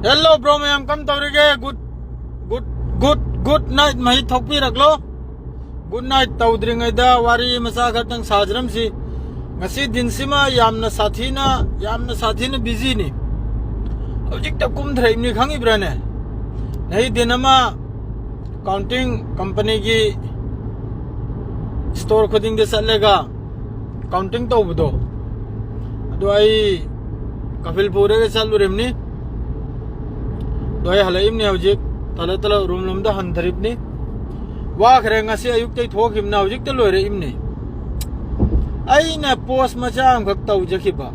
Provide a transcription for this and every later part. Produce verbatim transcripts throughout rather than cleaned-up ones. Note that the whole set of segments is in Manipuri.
Hello bro ꯃꯌꯥꯝ, ꯀꯝ ꯇꯧꯔꯤꯒꯦ? Good, good, good, good night ꯃꯍꯩ ꯊꯣꯛꯄꯤꯔꯛꯂꯣ꯫ Good night ꯇꯧꯗ꯭ꯔꯤꯉꯩꯗ ꯋꯥꯔꯤ ꯃꯆꯥ ꯈꯛꯇꯪ ꯁꯥꯖꯔꯝꯁꯤ꯫ ꯉꯁꯤ ꯗꯤꯟꯁꯤꯃ ꯌꯥꯝꯅ ꯁꯥꯊꯤꯅ, ꯌꯥꯝꯅ ꯁꯥꯊꯤꯅ ꯕꯤꯖꯤꯅꯤ꯫ ꯍꯧꯖꯤꯛꯇ ꯀꯨꯝꯊꯔꯛꯏꯕꯅꯤ, ꯈꯪꯉꯤꯕ꯭ꯔꯥꯅꯦ? ꯅꯍꯤ ꯗꯤꯟ ꯑꯃ ꯀꯥꯎꯟꯇꯤꯡ ꯀꯝꯄꯅꯤꯒꯤ ꯁ꯭ꯇꯣꯔ ꯈꯨꯗꯤꯡꯗ ꯆꯠꯂꯒ ꯀꯥꯎꯟꯇꯤꯡ ꯇꯧꯕꯗꯣ, ꯑꯗꯨ ꯑꯩ ꯀꯐꯤꯜ ꯄꯨꯔꯒ ꯆꯠꯂꯨꯔꯤꯕꯅꯤ꯫ ꯑꯗꯣ ꯑꯩ ꯍꯜꯂꯛꯏꯕꯅꯤ ꯍꯧꯖꯤꯛ, ꯇꯂ ꯇꯂ ꯔꯨꯝ ꯂꯣꯝꯗ ꯍꯟꯊꯔꯤꯕꯅꯤ꯫ ꯋꯥꯈ꯭ꯔꯦ, ꯉꯁꯤ ꯑꯌꯨꯛꯇꯩ ꯊꯣꯛꯈꯤꯕꯅ ꯍꯧꯖꯤꯛꯇ ꯂꯣꯏꯔꯛꯏꯕꯅꯤ꯫ ꯑꯩꯅ ꯄꯣꯁ ꯃꯆꯥ ꯑꯃꯈꯛ ꯇꯧꯖꯈꯤꯕ꯫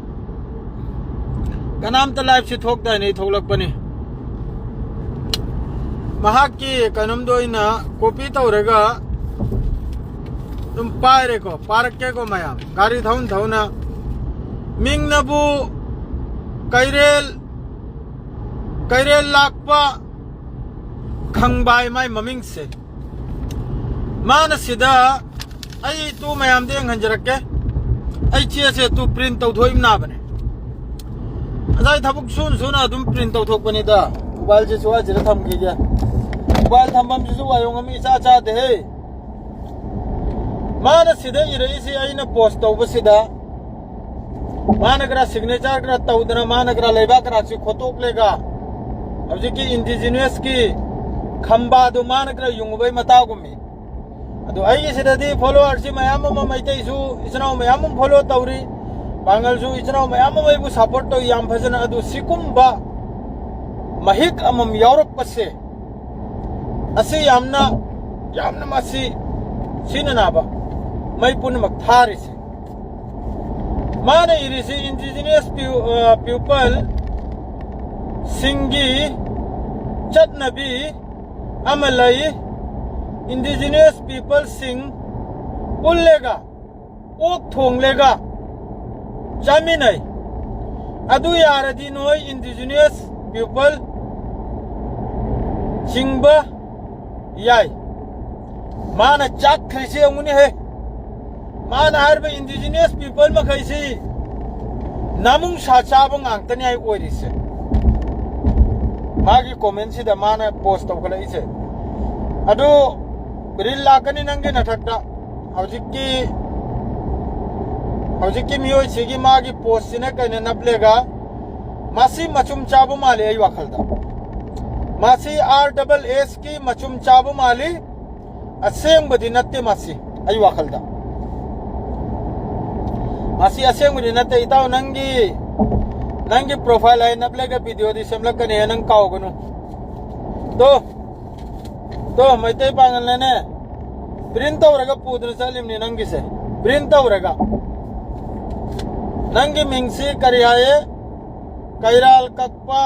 ꯀꯅꯥꯝꯇ ꯂꯥꯏꯐꯁꯤ ꯊꯣꯛꯇꯥꯏꯅ ꯑꯩ ꯊꯣꯛꯂꯛꯄꯅꯤ꯫ ꯃꯍꯥꯛꯀꯤ ꯀꯩꯅꯣꯝꯗꯣ ꯑꯩꯅ ꯀꯣꯄꯤ ꯇꯧꯔꯒ ꯑꯗꯨꯝ ꯄꯥꯏꯔꯦꯀꯣ, ꯄꯥꯔꯛꯀꯦꯀꯣ ꯃꯌꯥꯝ꯫ ꯒꯥꯔꯤ ꯊꯧꯅ ꯊꯧꯅ ꯃꯤꯡꯅꯕꯨ ꯀꯩꯔꯦꯜ, ꯀꯩꯔꯦꯜ ꯂꯥꯛꯄ ꯈꯪꯕꯥꯏ ꯃꯥꯏ ꯃꯃꯤꯡꯁꯦ꯫ ꯃꯥꯅ ꯁꯤꯗ, ꯑꯩ ꯇꯨ ꯃꯌꯥꯝꯗ ꯌꯦꯡꯍꯟꯖꯔꯛꯀꯦ꯫ ꯑꯩ ꯆꯦꯁꯦ ꯇꯨ ꯄ꯭ꯔꯤꯟ ꯇꯧꯊꯣꯛꯏꯝꯅꯥꯕꯅꯦ꯫ ꯉꯁꯥꯏ ꯊꯕꯛ ꯁꯨꯅ ꯁꯨꯅ ꯑꯗꯨꯝ ꯄ꯭ꯔꯤꯟ ꯇꯧꯊꯣꯛꯄꯅꯤꯗ꯫ ꯃꯣꯕꯥꯏꯜꯁꯦ ꯁ꯭ꯋꯥꯏꯁꯤꯗ ꯊꯝꯈꯤꯒꯦ꯫ ꯃꯣꯕꯥꯏꯜ ꯊꯝꯐꯝꯁꯤꯁꯨ ꯋꯥꯌꯣꯡ ꯑꯃ ꯏꯆꯥ ꯆꯥꯗꯦꯍꯦ꯫ ꯃꯥꯅ ꯁꯤꯗ ꯏꯔꯛꯏꯁꯤ ꯑꯩꯅ ꯄꯣꯁ ꯇꯧꯕꯁꯤꯗ ꯃꯥꯅ ꯈꯔ ꯁꯤꯒꯅꯦꯆꯔ ꯈꯔ ꯇꯧꯗꯅ, ꯃꯥꯅ ꯈꯔ ꯂꯩꯕꯥꯛ ꯈꯔꯁꯤ ꯈꯣꯠꯇꯣꯛꯂꯦꯒ, ꯍꯧꯖꯤꯛꯀꯤ ꯏꯟꯗꯤꯖꯤꯅꯁꯀꯤ ꯈꯝꯕꯥꯗꯨ ꯃꯥꯅ ꯈꯔ ꯌꯨꯡꯉꯨꯕꯩ ꯃꯇꯥꯒꯨꯝꯃꯤ꯫ ꯑꯗꯨ ꯑꯩꯒꯤ ꯁꯤꯗꯗꯤ ꯐꯣꯂꯣꯋꯔꯁꯤ ꯃꯌꯥꯝ ꯑꯃ, ꯃꯩꯇꯩꯁꯨ ꯏꯆꯤꯟ ꯏꯅꯥꯎ ꯃꯌꯥꯝ ꯑꯃ ꯐꯣꯂꯣ ꯇꯧꯔꯤ, ꯄꯥꯡꯒꯜꯁꯨ ꯏꯆꯤꯟ ꯏꯅꯥꯎ ꯃꯌꯥꯝ ꯑꯃ ꯑꯩꯕꯨ ꯁꯞꯄꯣꯔꯠ ꯇꯧꯏ ꯌꯥꯝ ꯐꯖꯅ꯫ ꯑꯗꯨ ꯁꯤꯒꯨꯝꯕ ꯃꯍꯤꯛ ꯑꯃꯃꯝ ꯌꯥꯎꯔꯛꯄꯁꯦ, ꯑꯁꯤ ꯌꯥꯝꯅ, ꯌꯥꯝꯅ ꯃꯁꯤ ꯁꯤꯅꯅꯕ ꯃꯩ ꯄꯨꯝꯅꯃꯛ ꯊꯥꯔꯤꯁꯦ꯫ ꯃꯥꯅ ꯏꯔꯤꯁꯤ ꯏꯟꯗꯤꯖꯤꯅꯁ ꯄ꯭ꯌꯨ-, ꯑ, ꯄꯤꯄꯜ ꯁꯤꯡꯒꯤ ꯆꯠꯅꯕꯤ ꯑꯃ ꯂꯩ꯫ ꯏꯟꯗꯤꯖꯤꯅꯁ ꯄꯤꯄꯜꯁꯤꯡ ꯄꯨꯜꯂꯦꯒ ꯑꯣꯛ ꯊꯣꯡꯂꯦꯒ ꯆꯥꯃꯤꯟꯅꯩ꯫ ꯑꯗꯨ ꯌꯥꯔꯗꯤ ꯅꯣꯏ ꯏꯟꯗꯤꯖꯤꯅꯁ ꯄꯤꯄꯜ ꯆꯤꯡꯕ ꯌꯥꯏ꯫ ꯃꯥꯅ ꯆꯥꯛꯈ꯭ꯔꯤꯁꯤ ꯌꯦꯡꯉꯨꯅꯦꯍꯦ꯫ ꯃꯥꯅ ꯍꯥꯏꯔꯤꯕ ꯏꯟꯗꯤꯖꯤꯅꯁ ꯄꯤꯄꯜ ꯃꯈꯩꯁꯤ ꯅꯥꯃꯨꯡꯁꯥ ꯆꯥꯕ ꯉꯥꯛꯇꯅꯤ ꯍꯥꯏ ꯑꯣꯏꯔꯤꯁꯦ꯫ ꯃꯥꯒꯤ comment ꯁꯤꯗ ꯃꯥꯅ post ꯇꯧꯈꯠꯂꯛꯏꯁꯦ꯫ ꯑꯗꯨ reel ꯂꯥꯛꯀꯅꯤ ꯅꯪꯒꯤ ꯅꯊꯛꯇ꯫ ꯍꯧꯖꯤꯛꯀꯤ ꯍꯧꯖꯤꯛꯀꯤ ꯃꯤꯑꯣꯏꯁꯤꯒꯤ ꯃꯥꯒꯤ post ꯁꯤꯅ ꯀꯩꯅꯣ ꯅꯞꯂꯦꯒ, ꯃꯁꯤ ꯃꯆꯨꯝ ꯆꯥꯕ ꯃꯥꯜꯂꯤ ꯑꯩ ꯋꯥꯈꯜꯗ꯫ ꯃꯁꯤ R double S ꯀꯤ ꯃꯆꯨꯝ ꯆꯥꯕ ꯃꯥꯜꯂꯤ꯫ ꯑꯁꯦꯡꯕꯗꯤ ꯅꯠꯇꯦ ꯃꯁꯤ, ꯑꯩ ꯋꯥꯈꯜꯗ꯫ ꯃꯁꯤ ꯑꯁꯦꯡꯕꯗꯤ ꯅꯠꯇꯦ ꯏꯇꯥꯎ, ꯅꯪꯒꯤ ꯅꯪꯒꯤ profile ꯍꯥꯏ ꯅꯞꯂꯒ video ꯗꯤ ꯁꯦꯝꯂꯛꯀꯅꯤ, ꯅꯪ ꯀꯥꯎꯒꯅꯨ꯫ ꯇꯣ ꯇꯣ ꯃꯩꯇꯩ ꯄꯥꯉꯜꯅꯅꯦ print ꯇꯧꯔꯒ ꯄꯨꯗꯅ ꯆꯠꯂꯤꯕꯅꯤ ꯅꯪꯒꯤꯁꯦ꯫ Print ꯇꯧꯔꯒ ꯅꯪꯒꯤ ꯃꯤꯡꯁꯤ ꯀꯔꯤ ꯍꯥꯏꯌꯦ? ꯀꯩꯔꯥꯜ ꯀꯛꯄ,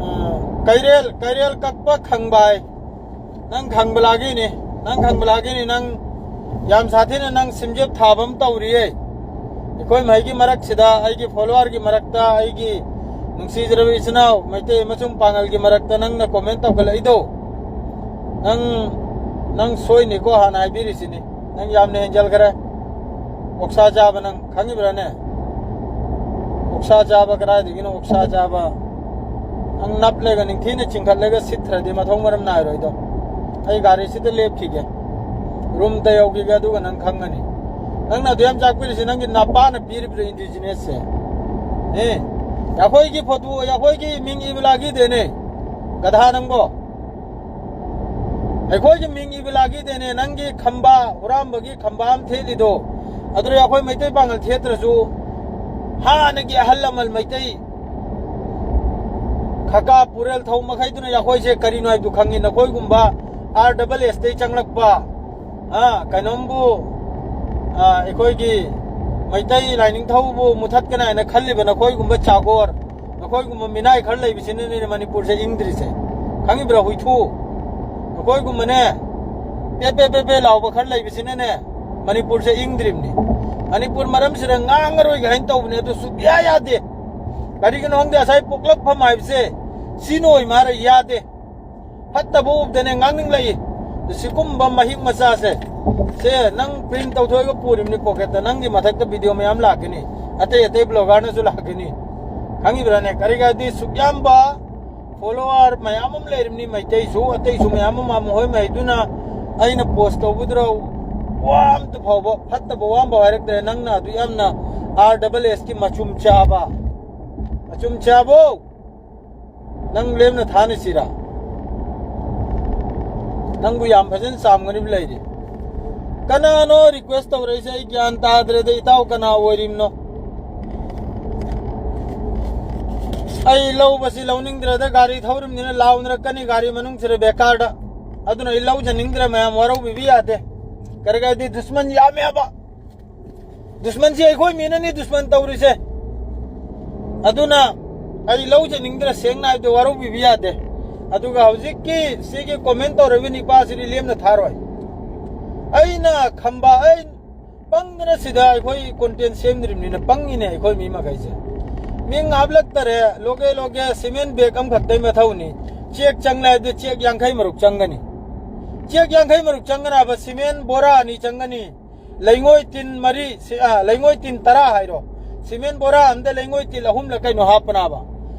ꯑ, ꯀꯩꯔꯦꯜ ꯀꯩꯔꯦꯜ ꯀꯛꯄ ꯈꯪꯕꯥꯏ꯫ ꯅꯪ ꯈꯪꯕꯂꯥꯒꯤꯅꯤ, ꯅꯪ ꯈꯪꯕꯂꯥꯒꯤꯅꯤ, ꯅꯪ ꯌꯥꯝ ꯁꯥꯊꯤꯅ ꯅꯪ ꯁꯤꯝꯖꯦꯞ ꯊꯥꯕ ꯑꯃ ꯇꯧꯔꯤꯌꯦ꯫ ꯑꯩꯈꯣꯏ ꯃꯩꯒꯤ ꯃꯔꯛꯁꯤꯗ, ꯑꯩꯒꯤ follower ꯒꯤ ꯃꯔꯛꯇ, ꯑꯩꯒꯤ ꯅꯨꯡꯁꯤꯖꯔꯕ ꯏꯆꯤꯟ ꯏꯅꯥꯎ ꯃꯩꯇꯩ ꯑꯃꯁꯨꯡ ꯄꯥꯉꯜꯒꯤ ꯃꯔꯛꯇ ꯅꯪꯅ comment ꯇꯧꯈꯠꯂꯛꯏꯗꯣ, ꯅꯪ, ꯅꯪ ꯁꯣꯏꯅꯤꯀꯣ, ꯍꯥꯟꯅ ꯍꯥꯏꯕꯤꯔꯤꯁꯤꯅꯤ꯫ ꯅꯪ ꯌꯥꯝꯅ ꯍꯦꯟꯖꯜꯈ꯭ꯔꯦ꯫ ꯑꯣꯛꯁꯥ ꯆꯥꯕ ꯅꯪ ꯈꯪꯉꯤꯕ꯭ꯔꯥꯅꯦ? ꯑꯣꯛꯁꯥ ꯆꯥꯕ ꯀꯗꯥꯏꯗꯒꯤꯅꯣ ꯑꯣꯛꯁꯥ ꯆꯥꯕ? ꯅꯪ ꯅꯞꯂꯒ ꯅꯤꯡꯊꯤꯅ ꯆꯤꯡꯈꯠꯂꯒ ꯁꯤꯠꯊ꯭ꯔꯗꯤ ꯃꯊꯣꯡ ꯃꯔꯝ ꯅꯥꯏꯔꯣꯏꯗꯣ꯫ ꯑꯩ ꯒꯥꯔꯤꯁꯤꯗ ꯂꯦꯞꯈꯤꯒꯦ, ꯔꯨꯝꯗ ꯌꯧꯈꯤꯒꯦ, ꯑꯗꯨꯒ ꯅꯪ ꯈꯪꯒꯅꯤ꯫ ꯅꯪꯅ ꯑꯗꯨ ꯌꯥꯝ ꯆꯥꯛꯄꯤꯔꯤꯁꯤ ꯅꯪꯒꯤ ꯅꯄꯥꯅ ꯄꯤꯔꯤꯕ꯭ꯔꯥ indigenous ꯁꯦ? ꯑꯦ, ꯑꯩꯈꯣꯏꯒꯤ ꯐꯣꯇꯣ, ꯑꯩꯈꯣꯏꯒꯤ ꯃꯤꯡ ꯏꯕ ꯂꯥꯒꯤꯗꯦꯅꯦ, ꯒꯙꯥ ꯅꯪꯕꯣ꯫ ꯑꯩꯈꯣꯏꯒꯤ ꯃꯤꯡ ꯏꯕ ꯂꯥꯒꯤꯗꯦꯅꯦ, ꯅꯪꯒꯤ ꯈꯝꯕ, ꯍꯨꯔꯥꯝꯕꯒꯤ ꯈꯝꯕ ꯑꯃ ꯊꯦꯠꯂꯤꯗꯣ꯫ ꯑꯗꯨꯗ ꯑꯩꯈꯣꯏ ꯃꯩꯇꯩ ꯄꯥꯉꯜ ꯊꯦꯠꯇ꯭ꯔꯁꯨ, ꯍꯥꯟꯅꯒꯤ ꯑꯍꯜ ꯂꯃꯟ ꯃꯩꯇꯩ ꯈꯀꯥ ꯄꯨꯔꯦꯜ ꯊꯧ ꯃꯈꯩꯗꯨꯅ ꯑꯩꯈꯣꯏꯁꯦ ꯀꯔꯤꯅꯣ ꯍꯥꯏꯕꯗꯨ ꯈꯪꯉꯤ꯫ ꯅꯈꯣꯏꯒꯨꯝꯕ R double S ꯇꯩ ꯆꯪꯂꯛꯄ, ꯑ, ꯀꯩꯅꯣꯝꯕꯨ, ꯑ, ꯑꯩꯈꯣꯏꯒꯤ ꯃꯩꯇꯩ ꯂꯥꯏꯅꯤꯡꯊꯧꯕꯨ ꯃꯨꯊꯠꯀꯅꯤ ꯍꯥꯏꯅ ꯈꯜꯂꯤꯕ ꯅꯈꯣꯏꯒꯨꯝꯕ ꯆꯥꯒꯣꯔ, ꯅꯈꯣꯏꯒꯨꯝꯕ ꯃꯤꯅꯥꯏ ꯈꯔ ꯂꯩꯕꯁꯤꯅꯅꯦ ꯃꯅꯤꯄꯨꯔꯁꯦ ꯏꯪꯗ꯭ꯔꯤꯁꯦ꯫ ꯈꯪꯉꯤꯕ꯭ꯔꯥ, ꯍꯨꯏꯊꯨ? ꯅꯈꯣꯏꯒꯨꯝꯕꯅꯦ, ꯄꯦ ꯄꯦ ꯄꯦ ꯄꯦ ꯂꯥꯎꯕ ꯈꯔ ꯂꯩꯕꯁꯤꯅꯅꯦ ꯃꯅꯤꯄꯨꯔꯁꯦ ꯏꯪꯗ꯭ꯔꯤꯕꯅꯤ꯫ ꯃꯅꯤꯄꯨꯔ ꯃꯔꯝꯁꯤꯗ ꯉꯥꯡꯉꯔꯣꯏꯒꯦ ꯍꯥꯏꯅ ꯇꯧꯕꯅꯦ, ꯑꯗꯨ ꯁꯨꯛꯌꯥ ꯌꯥꯗꯦ꯫ ꯀꯔꯤꯒꯤꯅꯣ ꯈꯪꯗꯦ, ꯉꯁꯥꯏ ꯄꯣꯛꯂꯛꯐꯝ ꯍꯥꯏꯕꯁꯦ ꯁꯤ ꯅꯣꯏ ꯃꯥꯔ ꯌꯥꯗꯦ꯫ ꯐꯠꯇꯕ ꯎꯕꯗꯅꯦ ꯉꯥꯡꯅꯤꯡꯂꯛꯏ꯫ ꯁꯤꯒꯨꯝꯕ ꯃꯍꯤꯛ ꯃꯆꯥꯁꯦ, ꯁꯦ ꯅꯪ print ꯇꯧꯊꯣꯛꯑꯒ ꯄꯨꯔꯤꯕꯅꯤ pocket ꯇ, ꯅꯪꯒꯤ ꯃꯊꯛꯇ video ꯃꯌꯥꯝ ꯂꯥꯛꯀꯅꯤ, ꯑꯇꯩ ꯑꯇꯩ blogger ꯅꯁꯨ ꯂꯥꯛꯀꯅꯤ꯫ ꯈꯪꯉꯤꯕ꯭ꯔꯥꯅꯦ? ꯀꯔꯤꯒꯗꯤ ꯁꯨꯛꯌꯥꯝꯕ ꯐꯣꯂꯣꯋꯥꯔ ꯃꯌꯥꯝ ꯑꯃ ꯂꯩꯔꯤꯕꯅꯤ, ꯃꯩꯇꯩꯁꯨ ꯑꯇꯩꯁꯨ ꯃꯌꯥꯝ ꯑꯃ, ꯃꯈꯣꯏ ꯃꯩꯗꯨꯅ ꯑꯩꯅ ꯄꯣꯁ ꯇꯧꯕꯗꯨꯗ ꯋꯥ ꯑꯝꯇ ꯐꯥꯎꯕ ꯐꯠꯇꯕ ꯋꯥ ꯑꯃꯐꯥꯎ ꯍꯥꯏꯔꯛꯇ꯭ꯔꯦ꯫ ꯅꯪꯅ ꯑꯗꯨ ꯌꯥꯝꯅ ꯑꯥꯔ ꯗꯕꯜ ꯑꯦꯁꯀꯤ ꯃꯆꯨꯝ ꯆꯥꯕ, ꯃꯆꯨꯝ ꯆꯥꯕꯣ, ꯅꯪ ꯂꯦꯝꯅ ꯊꯥꯅꯁꯤꯔꯥ? ꯅꯪꯕꯨ ꯌꯥꯝ ꯐꯖꯅ ꯆꯥꯝꯒꯅꯤꯕ ꯂꯩꯔꯤ꯫ ꯀꯅꯥꯅꯣ ꯔꯤꯀ꯭ꯋꯦꯁ ꯇꯧꯔꯛꯏꯁꯦ? ꯑꯩ ꯒ꯭ꯌꯥꯟ ꯇꯥꯗ꯭ꯔꯦꯗ, ꯏꯇꯥꯎ ꯀꯅꯥ ꯑꯣꯏꯔꯤꯕꯅꯣ? ꯑꯩ ꯂꯧꯕꯁꯤ ꯂꯧꯅꯤꯡꯗ꯭ꯔꯦꯗ, ꯒꯥꯔꯤ ꯊꯧꯔꯤꯕꯅꯤꯅ ꯂꯥꯎꯅꯔꯛꯀꯅꯤ ꯒꯥꯔꯤ ꯃꯅꯨꯡꯁꯤꯗ ꯕꯦꯀꯥꯔꯗ꯫ ꯑꯗꯨꯅ ꯑꯩ ꯂꯧꯖꯅꯤꯡꯗ꯭ꯔꯦ, ꯃꯌꯥꯝ ꯋꯥꯔꯧꯕꯤꯕ ꯌꯥꯗꯦ꯫ ꯀꯔꯤꯒꯗꯤ ꯗꯨꯁꯃꯟ ꯌꯥꯝꯃꯦꯕ꯫ ꯗꯨꯁꯃꯟꯁꯤ ꯑꯩꯈꯣꯏ ꯃꯤꯅꯅꯤ ꯗꯨꯁꯃꯟ ꯇꯧꯔꯤꯁꯦ꯫ ꯑꯗꯨꯅ ꯑꯩ ꯂꯧꯖꯅꯤꯡꯗ꯭ꯔꯦ, ꯁꯦꯡꯅ ꯍꯥꯏꯕꯗ ꯋꯥꯔꯧꯕꯤꯕ ꯌꯥꯗꯦ꯫ ꯑꯗꯨꯒ ꯍꯧꯖꯤꯛꯀꯤ ꯁꯤꯒꯤ ꯀꯣꯃꯦꯟ ꯇꯧꯔꯤꯕ ꯅꯤꯄꯥꯁꯤꯗꯤ ꯂꯦꯝꯅ ꯊꯥꯔꯣꯏ꯫ ꯑꯩꯅ ꯈꯝꯕ ꯑꯩ ꯄꯪꯗꯅ ꯁꯤꯗ ꯑꯩꯈꯣꯏ ꯀꯣꯟꯇꯦꯟ ꯁꯦꯝꯗ꯭ꯔꯤꯕꯅꯤꯅ ꯄꯪꯉꯤꯅꯦ ꯑꯩꯈꯣꯏ ꯃꯤ ꯃꯈꯩꯁꯦ꯫ ꯃꯤꯡ ꯍꯥꯞꯂꯛꯇꯔꯦ, ꯂꯣꯒꯦ ꯂꯣꯒꯦ ꯁꯤꯃꯦꯟ ꯕꯦꯒ ꯑꯃꯈꯛꯇꯩ ꯃꯊꯧꯅꯤ꯫ ꯆꯦꯛ ꯆꯪꯂꯦ ꯍꯥꯏꯕꯗꯤ ꯆꯦꯛ ꯌꯥꯡꯈꯩ ꯃꯔꯨꯛ ꯆꯪꯒꯅꯤ꯫ ꯆꯦꯛ ꯌꯥꯡꯈꯩ ꯃꯔꯨꯛ ꯆꯪꯒꯅꯕ ꯁꯤꯃꯦꯟ ꯕꯣꯔꯥ ꯑꯅꯤ ꯆꯪꯒꯅꯤ꯫ ꯂꯩꯉꯣꯏ ꯇꯤꯟ ꯃꯔꯤ, ꯁꯤ-, ꯑ, ꯂꯩꯉꯣꯏ ꯇꯤꯟ ꯇꯔꯥ ꯍꯥꯏꯔꯣ꯫ ꯁꯤꯃꯦꯟ ꯕꯣꯔꯥ ꯑꯝꯗ ꯂꯩꯉꯣꯏ ꯇꯤꯟ ꯑꯍꯨꯝꯂ ꯀꯩꯅꯣ ꯍꯥꯞꯄꯅꯥꯕ꯫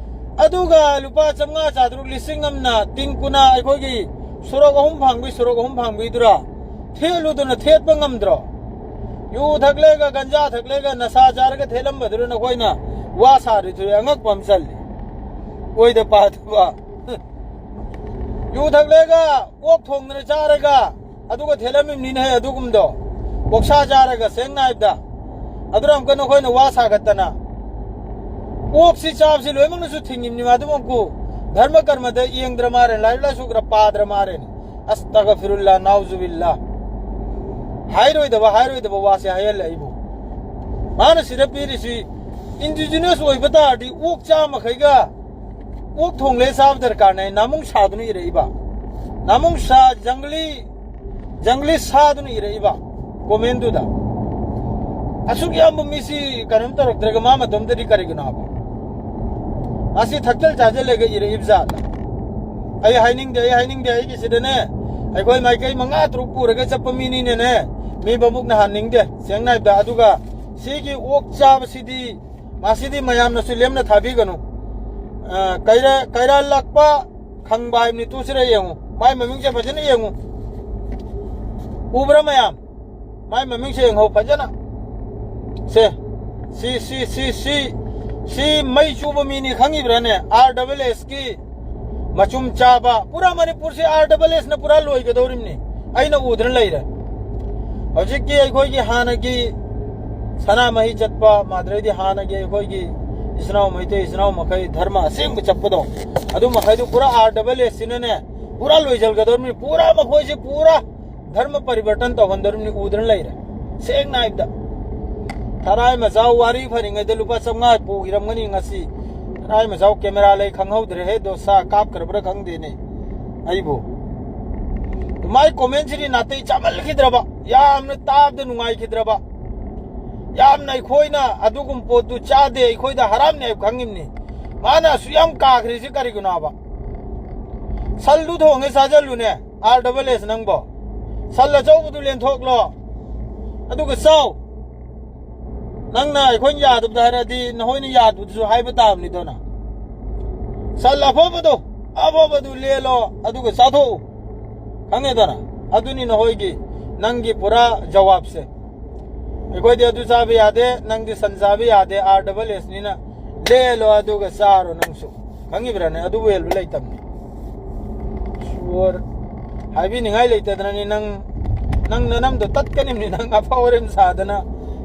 ꯑꯗꯨꯒ ꯂꯨꯄꯥ ꯆꯥꯝꯃꯉꯥ ꯆꯥꯇ꯭ꯔꯨꯛ ꯂꯤꯁꯤꯡ ꯑꯃꯅ ꯇꯤꯟ ꯀꯨꯅꯥ ꯑꯩꯈꯣꯏꯒꯤ ꯁꯣꯔꯣꯛ ꯑꯍꯨꯝ ꯐꯥꯡꯕꯤ, ꯁꯣꯔꯣꯛ ꯑꯍꯨꯝ ꯐꯥꯡꯕꯤꯗꯨꯔꯥ? ꯊꯦꯠꯂꯨꯗꯅ ꯊꯦꯠꯄ ꯉꯝꯗ꯭ꯔꯣ? ꯌꯨ ꯊꯛꯂꯦꯒ, ꯒꯟꯖꯥ ꯊꯛꯂꯦꯒ, ꯅꯁꯥ ꯆꯥꯔꯒ ꯊꯦꯠꯂꯝꯕꯗꯨꯅ ꯅꯈꯣꯏꯅ ꯋꯥ ꯁꯥꯔꯤꯗꯨ ꯑꯉꯛꯄ ꯑꯃ ꯆꯜꯂꯤ꯫ ꯑꯣꯏꯗ ꯄꯥꯗꯕ꯫ ꯌꯨ ꯊꯛꯂꯦꯒ, ꯑꯣꯛ ꯊꯣꯡꯗꯅ ꯆꯥꯔꯒ, ꯑꯗꯨꯒ ꯊꯦꯠꯂꯝꯃꯤꯕꯅꯤꯅꯦꯍꯦ ꯑꯗꯨꯒꯨꯝꯗꯣ꯫ ꯑꯣꯛꯁꯥ ꯆꯥꯔꯒ, ꯁꯦꯡꯅ ꯍꯥꯏꯕꯗ꯫ ꯑꯗꯨꯅ ꯑꯃꯨꯛꯀ ꯅꯈꯣꯏꯅ ꯋꯥ ꯁꯥꯒꯠꯇꯅ꯫ ꯑꯣꯛꯁꯤ ꯆꯥꯕꯁꯤ ꯂꯣꯏꯅꯃꯛꯅꯁꯨ ꯊꯤꯡꯉꯤꯕꯅꯤ ꯃꯥꯗꯨꯃꯛꯄꯨ꯫ ꯙꯔꯃ ꯀꯔꯃꯗ ꯌꯦꯡꯗ꯭ꯔ ꯃꯥꯜꯂꯦ, ꯂꯥꯏꯔꯤꯛ ꯂꯥꯏꯁꯨ ꯈꯔ ꯄꯥꯗ꯭ꯔ ꯃꯥꯜꯂꯦꯅꯦ꯫ ꯑꯁꯇꯒꯐꯤꯔꯨꯜꯂꯥ, ꯅꯥꯎꯖꯨꯕꯤꯜꯂꯥ꯫ ꯍꯥꯏꯔꯣꯏꯗꯕ, ꯍꯥꯏꯔꯣꯏꯗꯕ ꯋꯥꯁꯦ ꯍꯥꯏꯍꯜꯂꯦ ꯑꯩꯕꯨ꯫ ꯃꯥꯅ ꯁꯤꯗ ꯄꯤꯔꯤꯁꯤ ꯏꯟꯗꯤꯖꯤꯅꯁ ꯑꯣꯏꯕ ꯇꯥꯔꯗꯤ ꯑꯣꯛ ꯆꯥꯃꯈꯩꯒ ꯑꯣꯛ ꯊꯣꯡꯂꯦ ꯆꯥꯕ ꯗꯔꯀꯥꯔꯅꯦ꯫ ꯅꯥꯃꯨꯡ ꯁꯥꯗꯨꯅ ꯏꯔꯛꯏꯕ꯫ ꯅꯥꯃꯨꯡ ꯁꯥ, ꯖꯪꯒꯂꯤ, ꯖꯪꯒꯂꯤ ꯁꯥꯗꯨꯅ ꯏꯔꯛꯏꯕ ꯀꯣꯃꯦꯟꯗꯨꯗ꯫ ꯑꯁꯨꯛ ꯌꯥꯝꯕ ꯃꯤꯁꯤ ꯀꯩꯅꯣꯝ ꯇꯧꯔꯛꯇ꯭ꯔꯒ ꯃꯥ ꯃꯇꯣꯝꯇꯗꯤ ꯀꯔꯤꯒꯤꯅꯣ ꯍꯥꯏꯕ? ꯃꯥꯁꯤ ꯊꯛꯆꯜ ꯆꯥꯁꯤꯜꯂꯒ ꯏꯔꯛꯏꯕ ꯖꯥꯠꯂ? ꯑꯩ ꯍꯥꯏꯅꯤꯡꯗꯦ, ꯑꯩ ꯍꯥꯏꯅꯤꯡꯗꯦ꯫ ꯑꯩꯒꯤꯁꯤꯗꯅꯦ, ꯑꯩꯈꯣꯏ ꯃꯥꯏꯀꯩ ꯃꯉꯥ ꯇꯔꯨꯛ ꯄꯨꯔꯒ ꯆꯠꯄ ꯃꯤꯅꯤꯅꯅꯦ, ꯃꯤ ꯃꯕꯨꯛ ꯅꯥꯍꯟꯅꯤꯡꯗꯦ, ꯁꯦꯡꯅ ꯍꯥꯏꯕꯗ꯫ ꯑꯗꯨꯒ ꯁꯤꯒꯤ ꯑꯣꯛ ꯆꯥꯕꯁꯤꯗꯤ, ꯃꯁꯤꯗꯤ ꯃꯌꯥꯝꯅꯁꯨ ꯂꯦꯝꯅ ꯊꯥꯕꯤꯒꯅꯨ꯫ ꯑ, ꯀꯩꯔ-, ꯀꯩꯔꯥꯜꯂꯛꯄ ꯈꯪꯕ ꯍꯥꯏꯕꯅꯤ꯫ ꯇꯨꯁꯤꯔ ꯌꯦꯡꯉꯨ, ꯃꯥꯏ ꯃꯃꯤꯡꯁꯦ ꯐꯖꯅ ꯌꯦꯡꯉꯨ, ꯎꯕ꯭ꯔꯥ ꯃꯌꯥꯝ? ꯃꯥꯏ ꯃꯃꯤꯡꯁꯦ ꯌꯦꯡꯍꯧ ꯐꯖꯅ꯫ ꯁꯦ, ꯁꯤ, ꯁꯤ, ꯁꯤ, ꯁꯤ, ꯁꯤ ꯃꯩ ꯆꯨꯕ ꯃꯤꯅꯤ, ꯈꯪꯉꯤꯕ꯭ꯔꯥꯅꯦ? ꯑꯥꯔ ꯗꯕꯜ ꯑꯦꯁꯀꯤ ꯃꯆꯨꯝ ꯆꯥꯕ꯫ ꯄꯨꯔꯥ ꯃꯅꯤꯄꯨꯔꯁꯤ ꯑꯥꯔ ꯗꯕꯜ ꯑꯦꯁꯅ ꯄꯨꯔꯥ ꯂꯣꯏꯒꯗꯧꯔꯤꯕꯅꯤ꯫ ꯑꯩꯅ ꯎꯗꯅ ꯂꯩꯔꯦ꯫ ꯍꯧꯖꯤꯛꯀꯤ ꯑꯩꯈꯣꯏꯒꯤ ꯍꯥꯟꯅꯒꯤ ꯁꯅꯥꯃꯍꯤ ꯆꯠꯄ, ꯃꯥꯗ꯭ꯔꯩꯗꯤ ꯍꯥꯟꯅꯒꯤ ꯑꯩꯈꯣꯏꯒꯤ ꯏꯆꯤꯟ ꯏꯅꯥꯎ ꯃꯩꯇꯩ ꯏꯆꯤꯟ ꯏꯅꯥꯎ ꯃꯈꯩ ꯙꯔꯃ ꯑꯁꯦꯡꯕ ꯆꯠꯄꯗꯣ, ꯑꯗꯨ ꯃꯈꯩꯗꯨ ꯄꯨꯔꯥ ꯑꯥꯔ ꯗꯕꯜ ꯑꯦꯁ ꯁꯤꯅꯅꯦ ꯄꯨꯔꯥ ꯂꯣꯏꯁꯤꯜꯒꯗꯧꯔꯤꯕꯅꯤ꯫ ꯄꯨꯔꯥ ꯃꯈꯣꯏꯁꯤ ꯄꯨꯔꯥ ꯙꯔꯃ ꯄꯔꯤꯕꯔꯇꯟ ꯇꯧꯍꯟꯗꯧꯔꯤꯕꯅꯤ꯫ ꯎꯗꯅ ꯂꯩꯔꯦ꯫ ꯁꯦꯡꯅ ꯍꯥꯏꯕꯗ, ꯊꯔꯥꯏ ꯃꯆꯥ ꯋꯥꯔꯤ ꯐꯔꯤꯉꯩꯗ ꯂꯨꯄꯥ ꯆꯥꯝꯃꯉꯥ ꯄꯨꯈꯤꯔꯝꯒꯅꯤ ꯉꯁꯤ꯫ ꯊꯔꯥꯏ ꯃꯆꯥ ꯀꯦꯃꯦꯔꯥ ꯂꯩ ꯈꯪꯍꯧꯗ꯭ꯔꯦ꯫ ꯍꯦ ꯗꯣꯁꯥ ꯀꯥꯞꯈ꯭ꯔꯕ꯭ꯔꯥ ꯈꯪꯗꯦꯅꯦ ꯑꯩꯕꯨ꯫ ꯃꯥꯏ ꯀꯣꯃꯦꯟꯁꯤꯗꯤ ꯅꯥꯇꯩ ꯆꯥꯃꯜꯈꯤꯗ꯭ꯔꯕ, ꯌꯥꯝꯅ ꯇꯥꯕꯗ ꯅꯨꯡꯉꯥꯏꯈꯤꯗ꯭ꯔꯕ, ꯌꯥꯝꯅ ꯑꯩꯈꯣꯏꯅ ꯑꯗꯨꯒꯨꯝꯕ ꯄꯣꯠꯇꯨ ꯆꯥꯗꯦ, ꯑꯩꯈꯣꯏꯗ ꯍꯔꯥꯝꯅꯤ ꯍꯥꯏꯕ ꯈꯪꯉꯤꯕꯅꯤ꯫ ꯃꯥꯅ ꯑꯁꯨꯛ ꯌꯥꯝ ꯀꯥꯈ꯭ꯔꯤꯁꯤ ꯀꯔꯤꯒꯤꯅꯣꯕ? ꯁꯜꯗꯨ ꯊꯣꯡꯉꯦ ꯆꯥꯖꯜꯂꯨꯅꯦ, ꯑꯥꯔ ꯗꯕꯜ ꯑꯦꯁ ꯅꯪꯕꯣ꯫ ꯁꯜ ꯑꯆꯧꯕꯗꯨ ꯂꯦꯟꯊꯣꯛꯂꯣ, ꯑꯗꯨꯒ ꯆꯥꯎ꯫ ꯅꯪꯅ ꯑꯩꯈꯣꯏꯅ ꯌꯥꯗꯕꯗ ꯍꯥꯏꯔꯗꯤ ꯅꯈꯣꯏꯅ ꯌꯥꯗꯕꯗꯨꯁꯨ ꯍꯥꯏꯕ ꯇꯥꯕꯅꯤꯗꯅ꯫ ꯁꯟ ꯑꯐꯕꯗꯣ, ꯑꯐꯕꯗꯨ ꯂꯦꯜꯂꯣ, ꯑꯗꯨꯒ ꯆꯥꯊꯣꯛꯎ꯫ ꯈꯪꯉꯦꯗꯅ? ꯑꯗꯨꯅꯤ ꯅꯈꯣꯏꯒꯤ, ꯅꯪꯒꯤ ꯄꯨꯔꯥ ꯖꯋꯥꯕꯁꯦ꯫ ꯑꯩꯈꯣꯏꯗꯤ ꯑꯗꯨ ꯆꯥꯕ ꯌꯥꯗꯦ, ꯅꯪꯗꯤ ꯁꯟ ꯆꯥꯕ ꯌꯥꯗꯦ, ꯑꯥꯔ ꯗꯕꯜ ꯑꯦꯁꯅꯤꯅ꯫ ꯂꯦꯜꯂꯣ ꯑꯗꯨꯒ ꯆꯥꯔꯣ ꯅꯪꯁꯨ꯫ ꯈꯪꯉꯤꯕ꯭ꯔꯥꯅꯦ? ꯑꯗꯨꯕꯨ ꯍꯦꯜꯕ ꯂꯩꯇꯕꯅꯤ꯫ ꯁꯨꯋꯔ꯫ ꯍꯥꯏꯕꯤꯅꯤꯡꯉꯥꯏ ꯂꯩꯇꯗꯅꯅꯤ ꯅꯪ, ꯅꯪ ꯅꯅꯝꯗꯣ ꯇꯠꯀꯅꯤꯕꯅꯤ ꯅꯪ ꯑꯐꯥꯎ ꯑꯔꯦꯝ ꯁꯥꯗꯅ꯫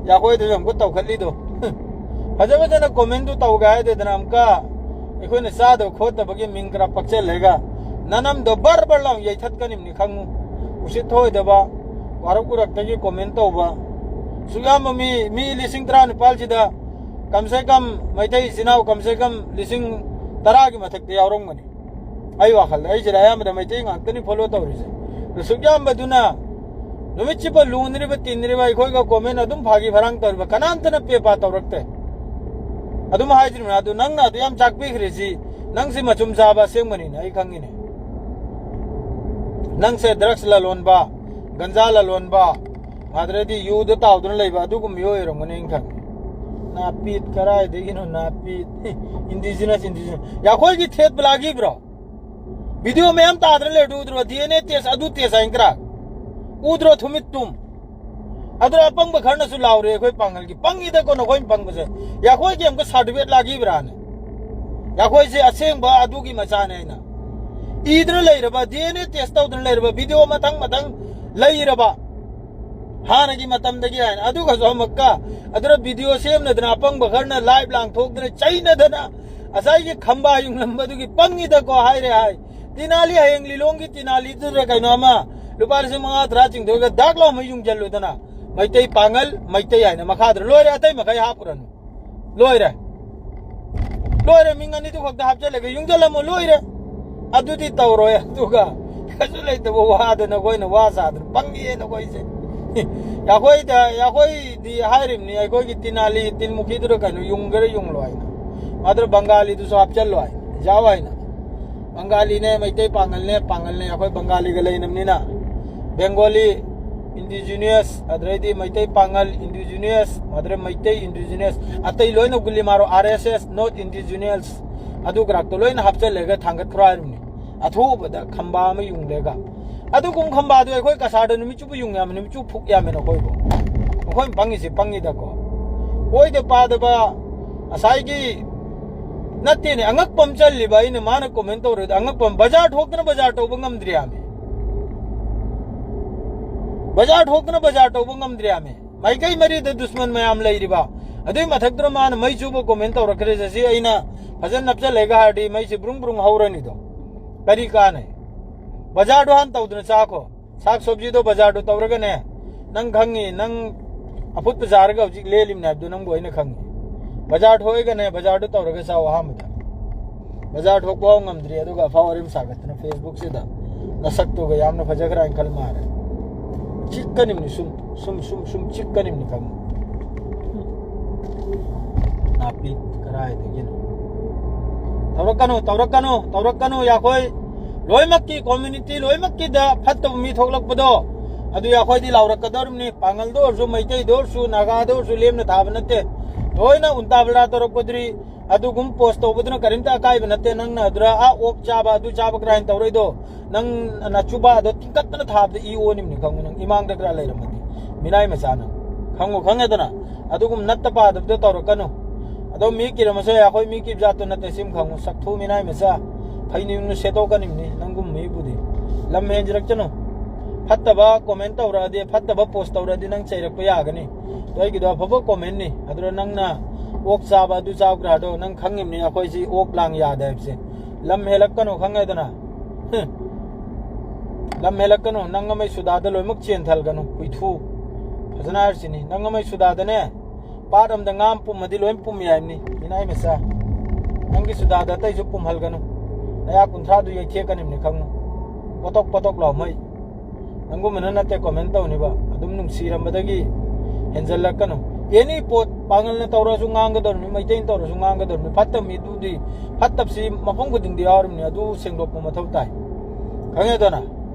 ꯌꯥꯈꯣꯏꯗꯁꯨ ꯑꯃꯨꯛꯀ ꯇꯧꯈꯠꯂꯤꯗꯣ꯫ ꯐꯖ ꯐꯖꯅ ꯀꯣꯃꯦꯟꯗꯨ ꯇꯧꯒꯦ ꯍꯥꯏꯗꯗꯅ ꯑꯃꯨꯛꯀ ꯑꯩꯈꯣꯏꯅ ꯆꯥꯗꯕ ꯈꯣꯠꯇꯕꯒꯤ ꯃꯤꯡ ꯈꯔ ꯄꯛꯆꯜꯂꯒ ꯅꯅꯝꯗꯣ ꯕꯔ ꯕꯔ ꯂꯥꯎ ꯌꯩꯊꯠꯀꯅꯤꯕꯅꯤ ꯈꯪꯉꯨ꯫ ꯎꯁꯤꯠ ꯊꯣꯛꯑꯣꯏꯗꯕ, ꯋꯥꯔꯛ ꯎꯔꯛꯇꯒꯤ ꯀꯣꯃꯦꯟ ꯇꯧꯕ꯫ ꯁꯨꯛ ꯌꯥꯝꯕ ꯃꯤ, ꯃꯤ ꯂꯤꯁꯤꯡ ꯇꯔꯥꯅꯤꯄꯥꯜꯁꯤꯗ ꯀꯝꯁꯦ ꯀꯝ ꯃꯩꯇꯩ ꯏꯆꯤꯟ ꯏꯅꯥꯎ ꯀꯝꯁꯦ ꯀꯝ ꯂꯤꯁꯤꯡ ꯇꯔꯥꯒꯤ ꯃꯊꯛꯇ ꯌꯥꯎꯔꯝꯒꯅꯤ꯫ ꯑꯩ ꯋꯥꯈꯜꯗ, ꯑꯩꯁꯤꯗ ꯑꯌꯥꯝꯕꯗ ꯃꯩꯇꯩ ꯉꯥꯛꯇꯅꯤ ꯐꯣꯂꯣ ꯇꯧꯔꯤꯁꯦ꯫ ꯑꯗꯨ ꯁꯨꯛ ꯌꯥꯝꯕꯗꯨꯅ ꯅꯨꯃꯤꯠ ꯆꯨꯞꯄ ꯂꯨꯅꯔꯤꯕ ꯇꯤꯟꯅꯔꯤꯕ ꯑꯩꯈꯣꯏꯒ ꯀꯣꯃꯦꯟ ꯑꯗꯨꯝ ꯐꯥꯒꯤ ꯐꯔꯥꯡ ꯇꯧꯔꯤꯕ ꯀꯅꯥꯝꯇꯅ ꯄꯦꯄꯥ ꯇꯧꯔꯛꯇꯦ꯫ ꯑꯗꯨꯝ ꯍꯥꯏꯗ꯭ꯔꯤꯕꯅꯦ꯫ ꯑꯗꯨ ꯅꯪꯅ ꯑꯗꯨ ꯌꯥꯝ ꯆꯥꯛꯄꯤꯈ꯭ꯔꯤꯁꯤ ꯅꯪꯁꯤ ꯃꯆꯨꯝ ꯆꯥꯕ ꯑꯁꯦꯡꯕꯅꯤꯅꯦ, ꯑꯩ ꯈꯪꯉꯤꯅꯦ꯫ ꯅꯪꯁꯦ ꯗ꯭ꯔꯛꯁ ꯂꯂꯣꯟꯕ, ꯒꯟꯖꯥ ꯂꯂꯣꯟꯕ, ꯑꯗꯨꯗꯩꯗꯤ ꯌꯨꯗ ꯇꯥꯎꯗꯨꯅ ꯂꯩꯕ ꯑꯗꯨꯒꯨꯝꯕ ꯃꯤꯑꯣꯏ ꯑꯣꯏꯔꯝꯒꯅꯤ ꯑꯩꯅ ꯈꯪꯉꯤ꯫ ꯅꯥꯄꯤꯠ ꯀꯔꯥꯏꯗꯒꯤꯅꯣ ꯅꯥꯄꯤꯠ? Indigenous, indigenous꯫ ꯌꯥꯈꯣꯏꯒꯤ ꯊꯦꯠ ꯄꯂꯥꯒꯤꯕ꯭ꯔꯣ? ꯚꯤꯗꯤꯑꯣ ꯃꯌꯥꯝ ꯇꯥꯗ꯭ꯔ ꯂꯩꯔꯗꯤ ꯎꯗ꯭ꯔꯣ? ꯗꯤ ꯑꯦꯟ ꯑꯦ ꯇꯦꯁ ꯑꯗꯨ ꯇꯦꯁ ꯍꯥꯏꯅ ꯀꯔꯥ? ꯎꯗ꯭ꯔꯣ ꯊꯨꯃꯤꯠ ꯇꯨꯝ? ꯑꯗꯨꯅ ꯑꯄꯪꯕ ꯈꯔꯅꯁꯨ ꯂꯥꯎꯔꯦ ꯑꯩꯈꯣꯏ ꯄꯥꯡꯒꯜꯒꯤ꯫ ꯄꯪꯉꯤꯗꯀꯣ ꯅꯈꯣꯏꯅ ꯄꯪꯕꯁꯦ꯫ ꯌꯥꯈꯣꯏꯒꯤ ꯑꯃꯨꯛꯀ ꯁꯥꯔꯇꯤꯐꯤꯀꯦꯠ ꯂꯥꯛꯈꯤꯕ꯭ꯔꯥꯅꯦ? ꯌꯥꯈꯣꯏꯁꯦ ꯑꯁꯦꯡꯕ ꯑꯗꯨꯒꯤ ꯃꯆꯥꯅꯦ ꯍꯥꯏꯅ ꯏꯗꯅ ꯂꯩꯔꯕ, ꯗꯤ ꯑꯦꯟ ꯑꯦ ꯇꯦꯁ ꯇꯧꯗꯅ ꯂꯩꯔꯕ, ꯚꯤꯗꯤꯑꯣ ꯃꯊꯪ ꯃꯊꯪ ꯂꯩꯔꯕ ꯍꯥꯟꯅꯒꯤ ꯃꯇꯝꯗꯒꯤ ꯍꯥꯏꯅ꯫ ꯑꯗꯨꯒꯁꯨ ꯑꯃꯨꯛꯀ ꯑꯗꯨꯅ ꯚꯤꯗꯤꯑꯣ ꯁꯦꯝꯅꯗꯅ ꯑꯄꯪꯕ ꯈꯔꯅ ꯂꯥꯏꯚ ꯂꯥꯡꯊꯣꯛꯇꯅ ꯆꯩꯅꯗꯅ ꯉꯁꯥꯏꯒꯤ ꯈꯝꯕꯥ ꯌꯨꯡꯂꯝꯕꯗꯨꯒꯤ ꯄꯪꯉꯤꯗꯀꯣ ꯍꯥꯏꯔꯦ ꯍꯥꯏ꯫ ꯇꯤꯅꯥꯂꯤ ꯍꯌꯦꯡ ꯂꯤꯂꯣꯡꯒꯤ ꯇꯤꯅꯥꯂꯤꯗꯨꯗ ꯀꯩꯅꯣ ꯑꯃ ꯂꯨꯄꯥ ꯂꯤꯁꯤꯡ ꯃꯉꯥ ꯇꯔꯥ ꯆꯤꯡꯊꯣꯛꯑꯒ ꯗꯥꯛ ꯂꯥꯎꯃꯩ ꯌꯨꯡꯁꯤꯜꯂꯨꯗꯅ ꯃꯩꯇꯩ ꯄꯥꯉꯜ, ꯃꯩꯇꯩ ꯍꯥꯏꯅ ꯃꯈꯥꯗ ꯂꯣꯏꯔꯦ, ꯑꯇꯩ ꯃꯈꯩ ꯍꯥꯞꯄꯨꯔꯅꯨ꯫ ꯂꯣꯏꯔꯦ꯫ ꯂꯣꯏꯔꯦ, ꯃꯤꯡ ꯑꯅꯤꯗꯨ ꯈꯛꯇ ꯍꯥꯞꯆꯜꯂꯒ ꯌꯨꯡꯖꯜꯂꯝꯃꯣ, ꯂꯣꯏꯔꯦ꯫ ꯑꯗꯨꯗꯤ ꯇꯧꯔꯣꯏ꯫ ꯑꯗꯨꯒ ꯀꯩꯁꯨ ꯂꯩꯇꯕ ꯋꯥꯗ ꯅꯈꯣꯏꯅ ꯋꯥ ꯁꯥꯗꯅ ꯄꯪꯉꯦ ꯅꯈꯣꯏꯁꯦ꯫ ꯑꯩꯈꯣꯏꯗ, ꯑꯩꯈꯣꯏꯗꯤ ꯍꯥꯏꯔꯤꯕꯅꯤ, ꯑꯩꯈꯣꯏꯒꯤ ꯇꯤꯅꯥꯂꯤ ꯇꯤꯟꯃꯨꯈꯤꯗꯨꯗ ꯀꯩꯅꯣ ꯌꯨꯡꯒꯦꯔꯥ ꯌꯨꯡꯂꯣ ꯍꯥꯏꯅ꯫ ꯃꯥꯗꯨ ꯕꯪꯒꯥꯂꯤꯗꯨꯁꯨ ꯍꯥꯞꯆꯜꯂꯣ ꯍꯥꯏꯅ, ꯌꯥꯎ ꯍꯥꯏꯅ꯫ ꯕꯪꯒꯥꯂꯤꯅꯦ, ꯃꯩꯇꯩ ꯄꯥꯉꯜꯅꯦ, ꯄꯥꯉꯜꯅꯦ, ꯑꯩꯈꯣꯏ ꯕꯪꯒꯥꯂꯤꯒ ꯂꯩꯅꯕꯅꯤꯅ꯫ ꯕꯦꯡꯒꯣꯂꯤ indigenous, ꯑꯗꯨꯗꯩꯗꯤ ꯃꯩꯇꯩ ꯄꯥꯉꯜ indigenous, ꯑꯗꯨꯗꯩ ꯃꯩꯇꯩ indigenous, ꯑꯇꯩ ꯂꯣꯏꯅ ꯒꯨꯂꯤ ꯃꯥꯔꯣ, R S S not indigenous, ꯑꯗꯨ ꯈꯔꯥꯛꯇꯣ ꯂꯣꯏꯅ ꯍꯥꯞꯆꯜꯂꯒ ꯊꯥꯡꯒꯠꯈ꯭ꯔꯣ ꯍꯥꯏꯔꯤꯕꯅꯤ꯫ ꯑꯊꯨꯕꯗ ꯈꯝꯕꯥ ꯑꯃ ꯌꯨꯡꯂꯒ꯫ ꯑꯗꯨꯒꯨꯝ ꯈꯝꯕꯥꯗꯣ ꯑꯩꯈꯣꯏ ꯀꯁꯥꯔꯗ ꯅꯨꯃꯤꯠ ꯆꯨꯞꯄ ꯌꯨꯡ ꯌꯥꯝꯃꯦ, ꯅꯨꯃꯤꯠ ꯆꯨꯞꯄ ꯐꯨꯛ ꯌꯥꯝꯃꯦ ꯅꯈꯣꯏꯕꯨ꯫ ꯅꯈꯣꯏ ꯄꯪꯉꯤꯁꯦ ꯄꯪꯉꯤꯗꯀꯣ꯫ ꯑꯣꯏꯗ ꯄꯥꯗꯕ ꯉꯁꯥꯏꯒꯤ ꯅꯠꯇꯦꯅꯦ, ꯑꯉꯛꯄ ꯑꯃ ꯆꯜꯂꯤꯕ ꯑꯩꯅ ꯃꯥꯅ comment ꯇꯧꯔꯦꯗ, ꯑꯉꯛꯄ ꯑꯃ꯫ ꯕꯖꯥꯔ ꯊꯣꯛꯇꯅ ꯕꯖꯥꯔ ꯇꯧꯕ ꯉꯝꯗ꯭ꯔꯤ ꯍꯥꯏꯃꯤ꯫ ꯕꯖꯥꯔ ꯊꯣꯛꯇꯅ ꯕꯖꯥꯔ ꯇꯧꯕ ꯉꯝꯗ꯭ꯔꯤ ꯍꯥꯏꯃꯤ꯫ ꯃꯥꯏꯀꯩ ꯃꯔꯤꯗ ꯗꯨꯁꯃꯟ ꯃꯌꯥꯝ ꯂꯩꯔꯤꯕ꯫ ꯑꯗꯨꯏ ꯃꯊꯛꯇꯨꯗ ꯃꯥꯅ ꯃꯩ ꯆꯨꯕ comment ꯇꯧꯔꯛꯈ꯭ꯔꯤꯁꯦ, ꯁꯤ ꯑꯩꯅ ꯐꯖꯅ ꯅꯞꯆꯜꯂꯦꯒ ꯍꯥꯏꯔꯗꯤ ꯃꯩꯁꯦ ꯕ꯭ꯔꯨꯡ ꯕ꯭ꯔꯨꯡ ꯍꯧꯔꯅꯤꯗꯣ꯫ ꯀꯔꯤ ꯀꯥꯟꯅꯩ? ꯕꯖꯥꯔꯗꯣ ꯍꯥꯟꯅ ꯇꯧꯗꯅ ꯆꯥꯈꯣ꯫ ꯁꯥꯛ ꯁꯣꯕꯖꯤꯗꯣ ꯕꯖꯥꯔꯗꯣ ꯇꯧꯔꯒꯅꯦ, ꯅꯪ ꯈꯪꯉꯤ, ꯅꯪ ꯑꯐꯨꯠꯄ ꯆꯥꯔꯒ ꯍꯧꯖꯤꯛ ꯂꯦꯜꯂꯤꯕꯅꯦ ꯍꯥꯏꯕꯗꯣ ꯅꯪꯕꯨ ꯑꯩꯅ ꯈꯪꯉꯤ꯫ ꯕꯖꯥꯔ ꯊꯣꯛꯑꯒꯅꯦ, ꯕꯖꯥꯔꯗꯣ ꯇꯧꯔꯒ ꯆꯥꯎ ꯑꯍꯥꯟꯕꯗ꯫ ꯕꯖꯥꯔ ꯊꯣꯛꯄ ꯐꯥꯎ ꯉꯝꯗ꯭ꯔꯤ, ꯑꯗꯨꯒ ꯑꯐꯥꯎ ꯑꯔꯤꯝ ꯁꯥꯒꯠꯇꯅ Facebookꯁꯤꯗ ꯅꯁꯛꯇꯨꯒ ꯌꯥꯝꯅ ꯐꯖꯈ꯭ꯔꯦ ꯍꯥꯏꯅ ꯈꯜ ꯃꯥꯜꯂꯦ꯫ ꯆꯤꯛꯀꯅꯤꯕꯅꯤ ꯁꯨꯝ, ꯁꯨꯝ, ꯁꯨꯝ, ꯁꯨꯝ ꯆꯤꯛꯀꯅꯤꯕꯅꯤ ꯈꯪꯉꯤ꯫ ꯅꯥꯄꯤ ꯀꯗꯥꯏꯗꯒꯤꯅꯣ? ꯇꯧꯔꯛꯀꯅꯨ, ꯇꯧꯔꯛꯀꯅꯨ, ꯇꯧꯔꯛꯀꯅꯨ, ꯌꯥꯈꯣꯏ꯫ ꯂꯣꯏꯅꯃꯛꯀꯤ community ꯂꯣꯏꯅꯃꯛꯀꯤꯗ ꯐꯠꯇꯕ ꯃꯤ ꯊꯣꯛꯂꯛꯄꯗꯣ, ꯑꯗꯨ ꯌꯥꯈꯣꯏꯗꯤ ꯂꯥꯎꯔꯛꯀꯗꯧꯔꯤꯕꯅꯤ꯫ ꯄꯥꯡꯒꯜꯗ ꯑꯣꯏꯔꯁꯨ, ꯃꯩꯇꯩꯗ ꯑꯣꯏꯔꯁꯨ, ꯅꯥꯒꯥꯗ ꯑꯣꯏꯔꯁꯨ ꯂꯦꯝꯅ ꯊꯥꯕ ꯅꯠꯇꯦ꯫ ꯂꯣꯏꯅ ꯎꯟꯇꯥ ꯕꯂꯥ ꯇꯧꯔꯛꯄꯗꯨꯗꯤ, ꯑꯗꯨꯒꯨꯝ ꯄꯣꯁ ꯇꯧꯕꯗꯨꯅ ꯀꯔꯤꯝꯇ ꯑꯀꯥꯏꯕ ꯅꯠꯇꯦ꯫ ꯅꯪꯅ ꯑꯗꯨꯗ ꯑꯥ ꯑꯣꯛ ꯆꯥꯕ, ꯑꯗꯨ ꯆꯥꯕ ꯀꯅꯥ ꯍꯥꯏꯅ ꯇꯧꯔꯛꯏꯗꯣ? ꯅꯪ ꯅꯆꯨꯕꯥꯗꯣ ꯊꯤꯡꯀꯠꯇꯅ ꯊꯥꯕꯗ ꯏ ꯑꯣꯅꯤꯝꯅꯤ ꯈꯪꯉꯨ, ꯅꯪ ꯏꯃꯥꯡꯗ ꯈꯔ ꯂꯩꯔꯝꯃꯗꯤ꯫ ꯃꯤꯅꯥꯏ ꯃꯆꯥꯅ꯫ ꯈꯪꯉꯨ, ꯈꯪꯉꯦꯗꯅ? ꯑꯗꯨꯒꯨꯝ ꯅꯠꯇ ꯄꯥꯗꯕꯗꯣ ꯇꯧꯔꯛꯀꯅꯨ꯫ ꯑꯗꯣ ꯃꯤ ꯀꯤꯔꯝꯃꯁꯨ ꯌꯥꯏ, ꯑꯩꯈꯣꯏ ꯃꯤ ꯀꯤꯕ ꯖꯥꯠꯇꯨ ꯅꯠꯇꯦ, ꯁꯤꯝ ꯈꯪꯉꯨ꯫ ꯁꯛꯊꯨ ꯃꯤꯅꯥꯏ ꯃꯆꯥ, ꯐꯩꯅ ꯌꯨꯝꯅ ꯁꯦꯠꯇꯣꯛꯀꯅꯤꯝꯅꯤ ꯅꯪꯒꯨꯝ ꯃꯤꯕꯨꯗꯤ꯫ ꯂꯝ ꯍꯦꯟꯖꯤꯔꯛꯆꯅꯨ꯫ ꯐꯠꯇꯕ ꯀꯣꯃꯦꯟ ꯇꯧꯔꯛꯑꯗꯤ, ꯐꯠꯇꯕ ꯄꯣꯁ ꯇꯧꯔꯛꯑꯗꯤ ꯅꯪ ꯆꯩꯔꯛꯄ ꯌꯥꯒꯅꯤ꯫ ꯑꯗꯣ ꯑꯩꯒꯤꯗꯣ ꯑꯐꯕ ꯀꯣꯃꯦꯟꯅꯤ꯫ ꯑꯗꯨꯗ ꯅꯪꯅ ꯑꯣꯛ ꯆꯥꯕ, ꯑꯗꯨ ꯆꯥꯕ ꯀꯔꯥꯗꯣ ꯅꯪ ꯈꯪꯉꯤꯝꯅꯤ, ꯑꯩꯈꯣꯏꯁꯤ ꯑꯣꯛ ꯂꯥꯡ ꯌꯥꯗꯦ ꯍꯥꯏꯕꯁꯦ꯫ ꯂꯝ ꯍꯦꯜꯂꯛꯀꯅꯨ, ꯈꯪꯉꯦꯗꯅ? ꯍꯝ꯫ ꯂꯝ ꯍꯦꯜꯂꯛꯀꯅꯨ꯫ ꯅꯪ ꯑꯃꯩ ꯁꯨꯗꯥꯗ ꯂꯣꯏꯅꯃꯛ ꯆꯦꯟꯊꯍꯜꯒꯅꯨ, ꯍꯨꯏꯊꯨ꯫ ꯐꯖꯅ ꯍꯥꯏꯔꯁꯤꯅꯤ, ꯅꯪ ꯑꯃꯩ ꯁꯨꯗꯥꯗꯅꯦ, ꯄꯥꯠ ꯑꯃꯗ ꯉꯥ ꯑꯃ ꯄꯨꯝꯃꯗꯤ ꯂꯣꯏ ꯄꯨꯝꯃꯤ ꯍꯥꯏꯕꯅꯤ, ꯃꯤꯅꯥꯏ ꯃꯆꯥ꯫ ꯅꯪꯒꯤ ꯁꯨꯗꯥꯗ ꯑꯇꯩꯁꯨ ꯄꯨꯝꯍꯜꯒꯅꯨ꯫ ꯅꯌꯥ ꯀꯨꯟꯊ꯭ꯔꯥꯗꯨ ꯌꯩꯊꯦꯛꯀꯅꯤꯕꯅꯤ, ꯈꯪꯉꯨ꯫ ꯄꯣꯇꯣꯛ ꯄꯣꯇꯣꯛ ꯂꯥꯎꯃꯩ꯫ ꯅꯪꯒꯨꯝꯕꯅ ꯅꯠꯇꯦ ꯀꯣꯃꯦꯟ ꯇꯧꯅꯤꯕ꯫ ꯑꯗꯨꯝ ꯅꯨꯡꯁꯤꯔꯝꯕꯗꯒꯤ ꯍꯦꯟꯖꯜꯂꯛꯀꯅꯨ꯫ ꯑꯦꯅꯤ ꯄꯣꯠ, ꯄꯥꯡꯒꯜꯅ ꯇꯧꯔꯁꯨ ꯉꯥꯡꯒꯗꯧꯔꯤꯕꯅꯤ, ꯃꯩꯇꯩꯅ ꯇꯧꯔꯁꯨ ꯉꯥꯡꯒꯗꯧꯔꯤꯕꯅꯤ꯫ ꯐꯠꯇꯕ ꯃꯤꯗꯨꯗꯤ, ꯐꯠꯇꯕꯁꯤ ꯃꯐꯝ ꯈꯨꯗꯤꯡꯗ ꯌꯥꯎꯔꯤꯕꯅꯤ, ꯑꯗꯨ ꯁꯦꯡꯗꯣꯛꯄ ꯃꯊꯧ ꯇꯥꯏ꯫ ꯈꯪꯉꯦꯗꯅ?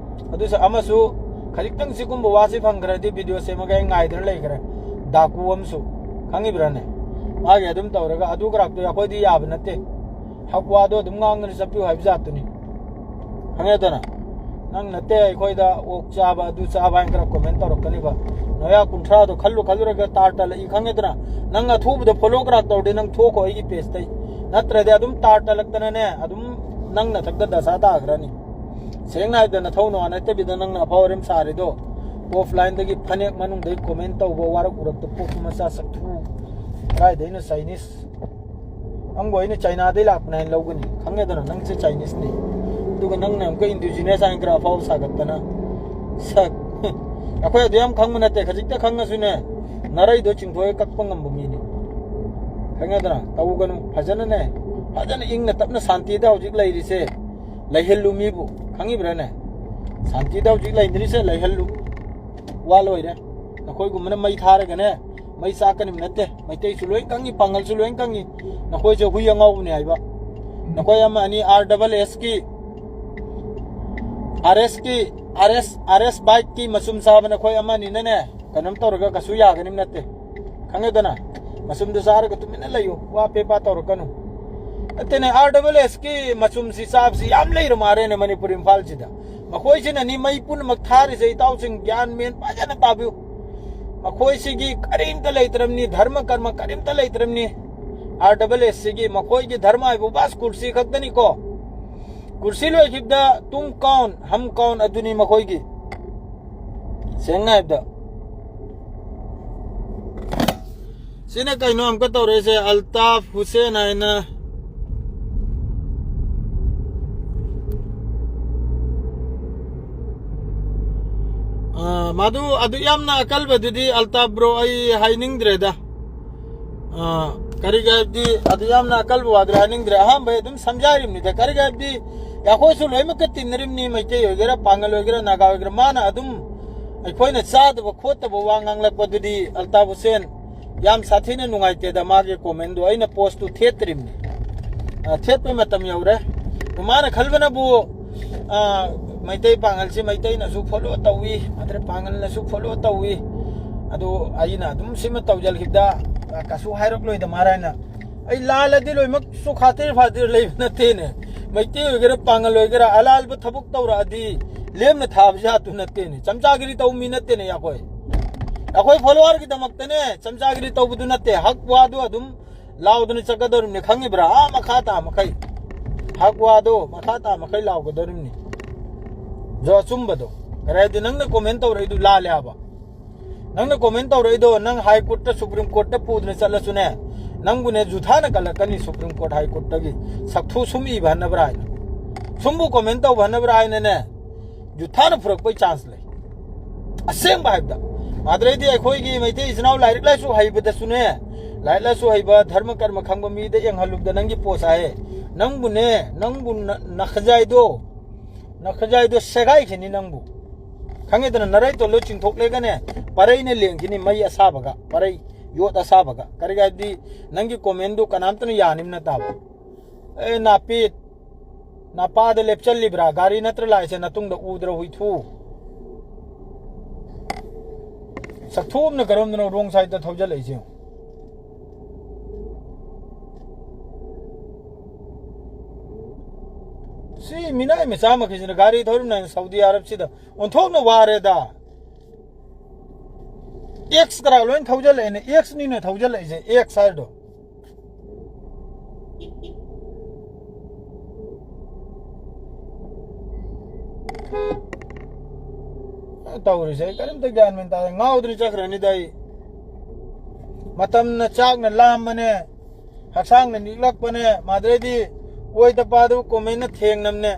ꯑꯗꯨꯁꯨ ꯑꯃꯁꯨ ꯈꯖꯤꯛꯇꯪ ꯁꯤꯒꯨꯝꯕ ꯋꯥꯁꯤ ꯐꯪꯈ꯭ꯔꯗꯤ ꯚꯤꯗꯤꯑꯣ ꯁꯦꯝꯃꯒ ꯑꯩ ꯉꯥꯏꯗꯅ ꯂꯩꯈ꯭ꯔꯦ꯫ ꯗꯥꯀꯨ ꯑꯃꯁꯨ꯫ ꯈꯪꯉꯤꯕ꯭ꯔꯥꯅꯦ? ꯃꯥꯒꯤ ꯑꯗꯨꯝ ꯇꯧꯔꯒ ꯑꯗꯨ ꯈꯔꯥꯛꯇꯣ ꯑꯩꯈꯣꯏꯗꯤ ꯌꯥꯕ ꯅꯠꯇꯦ꯫ ꯍꯛ ꯋꯥꯗꯣ ꯑꯗꯨꯝ ꯉꯥꯡꯗꯅ ꯆꯠꯄꯤꯌꯨ ꯍꯥꯏꯕ ꯖꯥꯠꯇꯨꯅꯤ꯫ ꯈꯪꯉꯦꯗꯅ? ꯅꯪ ꯅꯠꯇꯦ ꯑꯩꯈꯣꯏꯗ ꯑꯣꯛ ꯆꯥꯕ, ꯑꯗꯨ ꯆꯥꯕ ꯍꯥꯏꯅ ꯈꯔ ꯀꯣꯃꯦꯟ ꯇꯧꯔꯛꯀꯅꯤꯕ꯫ ꯅꯌꯥ ꯀꯨꯟꯊ꯭ꯔꯥꯗꯣ ꯈꯜꯂꯨ ꯈꯜꯂꯨꯔꯒ ꯇꯥꯔ ꯇꯥꯜꯂꯛꯏ, ꯈꯪꯉꯦꯗꯅ? ꯅꯪ ꯑꯊꯨꯕꯗ ꯐꯣꯂꯣ ꯈꯔꯥꯛ ꯇꯧꯔꯗꯤ ꯅꯪ ꯊꯣꯛꯈꯣ ꯑꯩꯒꯤ ꯄꯦꯖꯇꯩ꯫ ꯅꯠꯇ꯭ꯔꯗꯤ ꯑꯗꯨꯝ ꯇꯥꯔ ꯇꯥꯜꯂꯛꯇꯅꯅꯦ, ꯑꯗꯨꯝ ꯅꯪ ꯅꯊꯛꯇ ꯗꯁꯥ ꯇꯥꯈ꯭ꯔꯅꯤ꯫ ꯁꯦꯡꯅ ꯍꯥꯏꯕꯗ ꯅꯊꯧ ꯅꯨꯡꯉꯥꯏ ꯅꯠꯇꯕꯤꯗ ꯅꯪꯅ ꯑꯐꯥꯎ ꯑꯔꯤꯝ ꯁꯥꯔꯤꯗꯣ, ꯑꯣꯐꯂꯥꯏꯟꯗꯒꯤ ꯐꯅꯦꯛ ꯃꯅꯨꯡꯗꯒꯤ ꯀꯣꯃꯦꯟ ꯇꯧꯕ ꯋꯥꯔꯛ ꯎꯔꯛꯇ ꯄꯣꯛꯄ ꯃꯆꯥ ꯁꯛꯊꯨ꯫ ꯀꯗꯥꯏꯗꯩꯅꯣ ꯆꯥꯏꯅꯤꯁ? ꯅꯪꯕꯨ ꯑꯩꯅ ꯆꯥꯏꯅꯥꯗꯩ ꯂꯥꯛꯄꯅꯦ ꯍꯥꯏꯅ ꯂꯧꯒꯅꯤ, ꯈꯪꯉꯦꯗꯅ? ꯅꯪꯁꯦ ꯆꯥꯏꯅꯤꯁꯅꯤ꯫ ꯑꯗꯨꯒ ꯅꯪꯅ ꯑꯃꯨꯛꯀ ꯏꯟꯗꯤꯖꯤꯅꯁ ꯍꯥꯏꯅ ꯈꯔ ꯑꯐꯥꯎ ꯁꯥꯒꯠꯇꯅ꯫ ꯁꯛ꯫ ꯑꯩꯈꯣꯏ ꯑꯗꯨ ꯌꯥꯝ ꯈꯪꯕ ꯅꯠꯇꯦ, ꯈꯖꯤꯛꯇ ꯈꯪꯉꯁꯨꯅꯦ, ꯅꯔꯩꯗꯣ ꯆꯤꯡꯊꯣꯛꯑꯒ ꯀꯛꯄ ꯉꯝꯕ ꯃꯤꯅꯤ꯫ ꯈꯪꯉꯦꯗꯅ? ꯇꯧꯒꯅꯨ꯫ ꯐꯖꯅꯅꯦ, ꯐꯖꯅ ꯏꯪꯅ ꯇꯞꯅ ꯁꯥꯟꯇꯤꯗ ꯍꯧꯖꯤꯛ ꯂꯩꯔꯤꯁꯦ ꯂꯩꯍꯜꯂꯨ ꯃꯤꯕꯨ꯫ ꯈꯪꯉꯤꯕ꯭ꯔꯥꯅꯦ? ꯁꯥꯟꯇꯤꯗ ꯍꯧꯖꯤꯛ ꯂꯩꯅꯔꯤꯁꯦ ꯂꯩꯍꯜꯂꯨ꯫ ꯋꯥ ꯂꯣꯏꯔꯦ꯫ ꯅꯈꯣꯏꯒꯨꯝꯕꯅ ꯃꯩ ꯊꯥꯔꯒꯅꯦ, ꯃꯩ ꯆꯥꯛꯀꯅꯤꯕ ꯅꯠꯇꯦ꯫ ꯃꯩꯇꯩꯁꯨ ꯂꯣꯏ ꯈꯪꯉꯤ, ꯄꯥꯡꯒꯜꯁꯨ ꯂꯣꯏ ꯈꯪꯉꯤ꯫ ꯅꯈꯣꯏꯁꯦ ꯍꯨꯏ ꯑꯉꯥꯎꯕꯅꯦ ꯍꯥꯏꯕ꯫ ꯅꯈꯣꯏ ꯑꯃ ꯑꯅꯤ ꯑꯥꯔ ꯗꯕꯜ ꯑꯦꯁꯀꯤ, ꯑꯥꯔ ꯑꯦꯁꯀꯤ, ꯑꯥꯔ ꯑꯦꯁ, ꯑꯥꯔ ꯑꯦꯁ ꯕꯥꯏꯛꯀꯤ ꯃꯆꯨꯝ ꯆꯥꯕ ꯅꯈꯣꯏ ꯑꯃ ꯑꯅꯤꯅꯅꯦ, ꯀꯩꯅꯣꯝ ꯇꯧꯔꯒ ꯀꯩꯁꯨ ꯌꯥꯒꯅꯤꯕ ꯅꯠꯇꯦ꯫ ꯈꯪꯉꯦꯗꯅ? ꯃꯆꯨꯝꯗꯨ ꯆꯥꯔꯒ ꯇꯨꯃꯤꯟꯅ ꯂꯩꯌꯨ, ꯋꯥ ꯄꯦ ꯄꯥ ꯇꯧꯔꯛꯀꯅꯨ꯫ ꯅꯠꯇꯦꯅꯦ, ꯑꯥꯔ ꯗꯕꯜ ꯑꯦꯁꯀꯤ ꯃꯆꯨꯝꯁꯤ ꯆꯥꯕꯁꯤ ꯌꯥꯝ ꯂꯩꯔ ꯃꯥꯜꯂꯦꯅꯦ ꯃꯅꯤꯄꯨꯔ ꯏꯝꯐꯥꯜꯁꯤꯗ꯫ ꯃꯈꯣꯏꯁꯤꯅꯅꯤ ꯃꯩ ꯄꯨꯝꯅꯃꯛ ꯊꯥꯔꯤꯁꯦ, ꯏꯇꯥꯎꯁꯤꯡ ꯒ꯭ꯌꯥꯟ ꯃꯦꯟ ꯐꯖꯅ ꯇꯥꯕꯤꯌꯨ꯫ ꯃꯈꯣꯏꯁꯤꯒꯤ ꯀꯔꯤꯝꯇ ꯂꯩꯇ꯭ꯔꯕꯅꯤ, ꯙꯔꯃ ꯀꯔꯃ ꯀꯔꯤꯝꯇ ꯂꯩꯇ꯭ꯔꯕꯅꯤ꯫ ꯑꯥꯔ ꯗꯕꯜ ꯑꯦꯁ ꯁꯤꯒꯤ ꯃꯈꯣꯏꯒꯤ ꯙꯔꯃ ꯍꯥꯏꯕꯨ ꯕꯥꯁ ꯀꯨꯔꯁꯤ ꯈꯛꯇꯅꯤꯀꯣ꯫ ꯀꯨꯔꯁꯤ ꯂꯣꯏꯈꯤꯕꯗ ꯇꯨꯝ ꯀꯥꯎꯟ ꯍꯝ ꯀꯥꯎꯟ ꯑꯗꯨꯅꯤ ꯃꯈꯣꯏꯒꯤ꯫ ꯁꯦꯡꯅ ꯍꯥꯏꯕꯗ, ꯁꯤꯅ ꯀꯩꯅꯣ ꯑꯃꯨꯛꯀ ꯇꯧꯔꯛꯏꯁꯦ, ꯑꯜꯇꯥꯐ ꯍꯨꯁꯦꯟ ꯍꯥꯏꯅ꯫ ꯑꯥ, ꯃꯗꯨ ꯑꯗꯨ ꯌꯥꯝꯅ ꯑꯀꯜꯕꯗꯨꯗꯤ ꯑꯜꯇꯥꯐ ꯕ꯭ꯔꯣ ꯑꯩ ꯍꯥꯏꯅꯤꯡꯗ꯭ꯔꯦꯗ꯫ ꯑꯥ, ꯀꯔꯤꯒꯤ ꯍꯥꯏꯕꯗꯤ ꯑꯗꯨ ꯌꯥꯝꯅ ꯑꯀꯜꯕ ꯋꯥꯗꯨꯗꯤ ꯍꯥꯏꯅꯤꯡꯗ꯭ꯔꯦ꯫ ꯑꯍꯥꯟꯕ ꯑꯩ ꯑꯗꯨꯝ ꯁꯝꯖꯥꯏꯔꯤꯕꯅꯤꯗ꯫ ꯀꯔꯤꯒꯤ ꯍꯥꯏꯕꯗꯤ ꯑꯩꯈꯣꯏꯁꯨ ꯂꯣꯏꯅꯃꯛꯀ ꯇꯤꯟꯅꯔꯤꯕꯅꯤ, ꯃꯩꯇꯩ ꯑꯣꯏꯒꯦꯔꯥ, ꯄꯥꯉꯜ ꯑꯣꯏꯒꯦꯔꯥ, ꯅꯥꯒꯥ ꯑꯣꯏꯒꯦꯔꯥ꯫ ꯃꯥꯅ ꯑꯗꯨꯝ ꯑꯩꯈꯣꯏꯅ ꯆꯥꯗꯕ ꯈꯣꯠꯇꯕ ꯋꯥ ꯉꯥꯡꯂꯛꯄꯗꯨꯗꯤ ꯑꯜꯇꯥꯐ ꯍꯨꯁꯦꯟ ꯌꯥꯝ ꯁꯥꯊꯤꯅ ꯅꯨꯡꯉꯥꯏꯇꯦꯗ꯫ ꯃꯥꯒꯤ ꯀꯣꯃꯦꯟꯗꯣ ꯑꯩꯅ ꯄꯣꯁꯇꯨ ꯊꯦꯠꯇ꯭ꯔꯤꯕꯅꯤ꯫ ꯑ, ꯊꯦꯠꯄꯩ ꯃꯇꯝ ꯌꯧꯔꯦ꯫ ꯃꯥꯅ ꯈꯜꯕꯅꯕꯨ, ꯑ, ꯃꯩꯇꯩ ꯄꯥꯉꯜꯁꯤ ꯃꯩꯇꯩꯅꯁꯨ ꯐꯣꯂꯣ ꯇꯧꯏ, ꯅꯠꯇ꯭ꯔ ꯄꯥꯉꯜꯅꯁꯨ ꯐꯣꯂꯣ ꯇꯧꯏ꯫ ꯑꯗꯨ ꯑꯩꯅ ꯑꯗꯨꯝ ꯁꯤꯃ ꯇꯧꯖꯈꯤꯕꯗ, ꯑ, ꯀꯩꯁꯨ ꯍꯥꯏꯔꯛꯂꯣꯏꯗ ꯃꯥꯔ ꯍꯥꯏꯅ꯫ ꯑꯩ ꯂꯥꯜꯂꯗꯤ ꯂꯣꯏꯅꯃꯛꯁꯨ ꯈꯥꯇꯤꯔ ꯐꯥꯇꯤꯔ ꯂꯩꯕ ꯅꯠꯇꯦꯅꯦ꯫ ꯃꯩꯇꯩ ꯑꯣꯏꯒꯦꯔꯥ, ꯄꯥꯉꯜ ꯑꯣꯏꯒꯦꯔꯥ, ꯑꯂꯥꯜꯕ ꯊꯕꯛ ꯇꯧꯔꯛꯑꯗꯤ ꯂꯦꯝꯅ ꯊꯥꯕ ꯖꯥꯠꯇꯨ ꯅꯠꯇꯦꯅꯦ꯫ ꯆꯝꯆꯥꯒꯤꯔꯤ ꯇꯧꯕ ꯃꯤ ꯅꯠꯇꯦꯅꯦ ꯑꯩꯈꯣꯏ꯫ ꯑꯩꯈꯣꯏ ꯐꯣꯂꯣꯋꯔꯒꯤꯗꯃꯛꯇꯅꯦ ꯆꯝꯆꯥꯒꯤꯔꯤ ꯇꯧꯕꯗꯨ ꯅꯠꯇꯦ꯫ ꯍꯛ ꯋꯥꯗꯨ ꯑꯗꯨꯝ ꯂꯥꯎꯗꯅ ꯆꯠꯀꯗꯧꯔꯤꯕꯅꯤ, ꯈꯪꯉꯤꯕ꯭ꯔꯥ? ꯑꯥ ꯃꯈꯥ ꯇꯥ ꯃꯈꯩ꯫ ꯍꯛ ꯋꯥꯗꯣ ꯃꯈꯥ ꯇꯥ ꯃꯈꯩ ꯂꯥꯎꯒꯗꯧꯔꯤꯕꯅꯤ꯫ ꯖꯣ ꯑꯆꯨꯝꯕꯗꯣ꯫ ꯀꯔꯤ ꯍꯥꯏꯗꯤ ꯅꯪꯅ ꯀꯣꯃꯦꯟ ꯇꯧꯔꯛꯏꯗꯨ ꯂꯥꯜꯂꯦ ꯍꯥꯏꯕ꯫ ꯅꯪꯅ ꯀꯣꯃꯦꯟ ꯇꯧꯔꯛꯏꯗꯣ, ꯅꯪ ꯍꯥꯏ ꯀꯣꯔꯠꯇ, ꯁꯨꯄ꯭ꯔꯤꯝ ꯀꯣꯔꯠꯇ ꯄꯨꯗꯅ ꯆꯠꯂꯁꯨꯅꯦ, ꯅꯪꯕꯨꯅꯦ ꯖꯨꯊꯥꯅ ꯀꯜꯂꯛꯀꯅꯤ ꯁꯨꯄ꯭ꯔꯤꯝ ꯀꯣꯔꯠ, ꯍꯥꯏ ꯀꯣꯔꯠꯇꯒꯤ꯫ ꯁꯛꯊꯨ ꯁꯨꯝ ꯏꯕ ꯍꯟꯅꯕ꯭ꯔꯥ ꯍꯥꯏꯅ꯫ ꯁꯨꯝꯕꯨ ꯀꯣꯃꯦꯟ ꯇꯧꯕ ꯍꯟꯅꯕ꯭ꯔꯥ ꯍꯥꯏꯅꯅꯦ, ꯖꯨꯊꯥꯅ ꯐꯨꯔꯛꯄꯩ ꯆꯥꯟꯁ ꯂꯩ꯫ ꯑꯁꯦꯡꯕ ꯍꯥꯏꯕꯗ꯫ ꯑꯗꯨꯗꯩꯗꯤ ꯑꯩꯈꯣꯏꯒꯤ ꯃꯩꯇꯩ ꯏꯆꯤꯟ ꯏꯅꯥꯎ ꯂꯥꯏꯔꯤꯛ ꯂꯥꯏꯁꯨ ꯍꯩꯕꯗꯁꯨꯅꯦ, ꯂꯥꯏꯔꯤꯛ ꯂꯥꯏꯁꯨ ꯍꯩꯕ, ꯙꯔꯃ ꯀꯔꯃ ꯈꯪꯕ ꯃꯤꯗ ꯌꯦꯡꯍꯜꯂꯨꯕꯗ ꯅꯪꯒꯤ ꯄꯣꯁ ꯍꯥꯏꯌꯦ꯫ ꯅꯪꯕꯨꯅꯦ, ꯅꯪꯕꯨ ꯅ-, ꯅꯈꯖꯥꯏꯗꯣ, ꯅꯈꯖꯥꯏꯗꯣ ꯁꯦꯒꯥꯏꯈꯤꯅꯤ ꯅꯪꯕꯨ꯫ ꯈꯪꯉꯦꯗꯅ, ꯅꯔꯩ ꯇꯣꯜꯂꯣ ꯆꯤꯡꯊꯣꯛꯂꯦꯒꯅꯦ, ꯄꯔꯩꯅ ꯂꯦꯡꯈꯤꯅꯤ ꯃꯩ ꯑꯁꯥꯕꯒ, ꯄꯔꯩ ꯌꯣꯠ ꯑꯁꯥꯕꯒ꯫ ꯀꯔꯤꯒꯤ ꯍꯥꯏꯕꯗꯤ ꯅꯪꯒꯤ ꯀꯣꯃꯦꯟꯗꯨ ꯀꯅꯥꯝꯇꯅ ꯌꯥꯅꯤꯝꯅ ꯇꯥꯕ꯫ ꯑꯦ ꯅꯥꯄꯤꯠ, ꯅꯄꯥꯗ ꯂꯦꯞꯆꯜꯂꯤꯕ꯭ꯔꯥ? ꯒꯥꯔꯤ ꯅꯠꯇ꯭ꯔ ꯂꯥꯛꯏꯁꯦ ꯅꯇꯨꯡꯗ ꯎꯗ꯭ꯔ ꯍꯨꯏꯊꯨ? ꯁꯛꯊꯨ ꯑꯃꯅ ꯀꯔꯣꯝꯗꯅꯣ ꯔꯣꯡ ꯁꯥꯏꯗꯇ ꯊꯧꯖꯜꯂꯛꯏꯁꯦ ꯌꯦꯡꯉꯨ꯫ ꯁꯤ ꯃꯤꯅꯥꯏ ꯃꯆꯥ ꯃꯈꯩꯁꯤꯅ ꯒꯥꯔꯤ ꯊꯧꯔꯤꯕꯅꯤꯅ ꯁꯥꯎꯗꯤ ꯑꯔꯕꯁꯤꯗ ꯑꯣꯟꯊꯣꯛꯅ ꯋꯥꯔꯦꯗ꯫ ꯑꯦꯛꯁ ꯀꯔꯥ ꯂꯣꯏ ꯊꯧꯖꯜꯂꯛꯑꯦꯅꯦ, ꯑꯦꯛꯁꯅꯤꯅꯦ ꯊꯧꯖꯜꯂꯛꯏꯁꯦ, ꯑꯦꯛꯁ ꯍꯥꯏꯗꯣ꯫ ꯇꯧꯔꯤꯁꯦ ꯑꯩ ꯀꯔꯤꯝꯇ ꯒ꯭ꯌꯥꯟ ꯃꯦꯟ ꯇꯥꯗꯦ, ꯉꯥꯎꯗꯅ ꯆꯠꯈ꯭ꯔꯅꯤꯗ ꯑꯩ꯫ ꯃꯇꯝꯅ ꯆꯥꯛꯅ ꯂꯥꯝꯕꯅꯦ, ꯍꯛꯆꯥꯡꯅ ꯅꯤꯛꯂꯛꯄꯅꯦ, ꯃꯗꯨꯗꯩꯗꯤ ꯑꯣꯏꯗ ꯄꯥꯗꯕ ꯀꯣꯃꯦꯟꯅ ꯊꯦꯡꯅꯕꯅꯦ꯫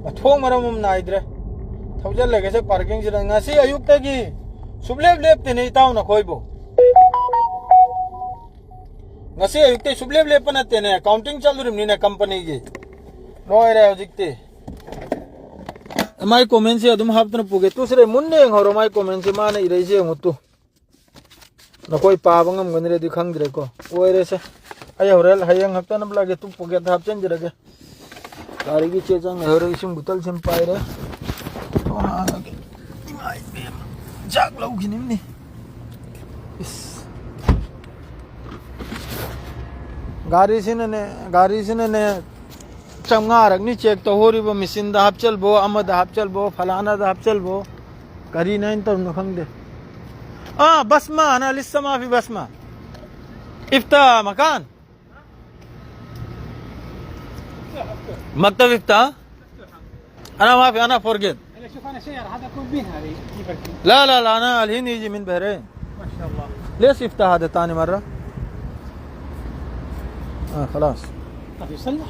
ꯃꯊꯣꯡ ꯃꯔꯝ ꯑꯃ ꯅꯥꯏꯗ꯭ꯔꯦ꯫ ꯊꯧꯖꯜꯂꯒꯦꯁꯦ ꯄꯥꯔꯀꯤꯡꯁꯤꯗ꯫ ꯉꯁꯤ ꯑꯌꯨꯛꯇꯒꯤ ꯁꯨꯞꯂꯦꯞ ꯂꯦꯞꯇꯦꯅꯦ ꯏꯇꯥꯎ ꯅꯈꯣꯏꯕꯨ꯫ ꯉꯁꯤ ꯑꯌꯨꯛꯇꯩ ꯁꯨꯞꯂꯦꯞ ꯂꯦꯞꯄ ꯅꯠꯇꯦꯅꯦ, ꯀꯥꯎꯟꯇꯤꯡ ꯆꯠꯂꯨꯔꯤꯕꯅꯤꯅꯦ ꯀꯝꯄꯅꯤꯒꯤ꯫ ꯂꯣꯏꯔꯦ ꯍꯧꯖꯤꯛꯇꯤ꯫ ꯃꯥꯏ ꯀꯣꯃꯦꯟꯁꯤ ꯑꯗꯨꯝ ꯍꯥꯞꯇꯅ ꯄꯨꯒꯦ꯫ ꯇꯨ ꯁꯤꯔꯦ, ꯃꯨꯟꯅ ꯌꯦꯡꯍꯧꯔꯣ ꯃꯥꯏ ꯀꯣꯃꯦꯟꯁꯤ, ꯃꯥꯅ ꯏꯔꯛꯏꯁꯦ ꯌꯦꯡꯉꯨ ꯇꯨ꯫ ꯅꯈꯣꯏ ꯄꯥꯕ ꯉꯝꯒꯅꯤꯔꯗꯤ ꯈꯪꯗ꯭ꯔꯦꯀꯣ꯫ ꯑꯣꯏꯔꯦꯁꯦ꯫ ꯑꯩ ꯍꯣꯔꯦꯟ ꯍꯌꯦꯡ ꯍꯦꯛꯇ ꯅꯞꯂꯛꯑꯒꯦ, ꯇꯨ ꯄꯣꯀꯦꯠꯇ ꯍꯥꯞꯆꯤꯟꯖꯔꯒꯦ꯫ ꯒꯥꯔꯤꯒꯤ ꯆꯦ ꯆꯥꯡ ꯂꯩꯍꯧꯔꯦ, ꯏꯁꯤꯡ ꯕꯣꯇꯜꯁꯤ ꯑꯃ ꯄꯥꯏꯔꯦ꯫ ꯊꯣꯡ ꯍꯥꯡꯉꯒꯦ꯫ ꯏꯃꯥ ꯏꯕꯦꯝꯃ, ꯆꯥꯛ ꯂꯧꯈꯤꯅꯤꯡꯅꯤ꯫ ꯏꯁ꯫ ꯒꯥꯔꯤꯁꯤꯅꯅꯦ, ꯒꯥꯔꯤꯁꯤꯅꯅꯦ, ꯆꯥꯝꯃꯉꯥꯔꯛꯅꯤ ꯆꯦꯛ ꯇꯧꯍꯧꯔꯤꯕ, ꯃꯦꯆꯤꯟꯗ ꯍꯥꯞꯆꯜꯕꯣ, ꯑꯃꯗ ꯍꯥꯞꯆꯜꯕꯣ, ꯐꯂꯥꯅꯗ ꯍꯥꯞꯆꯜꯕꯣ꯫ ꯀꯔꯤꯅꯣ ꯑꯩꯅ ꯇꯧꯔꯤꯅꯣ ꯈꯪꯗꯦ꯫ آه، بصمة، أنا لسه ما في بصمة. افتح مكان. مكتب افتح. أنا ما في، أنا فورجيت. هلا شوف، أنا سيارة، هذا أكون بيها هذه، يجي بركي. لا، لا، لا، أنا الحين يجي من بحرين. ما شاء الله. ليش يفتح هذا تاني مرة؟ آه، خلاص. ما في صلح؟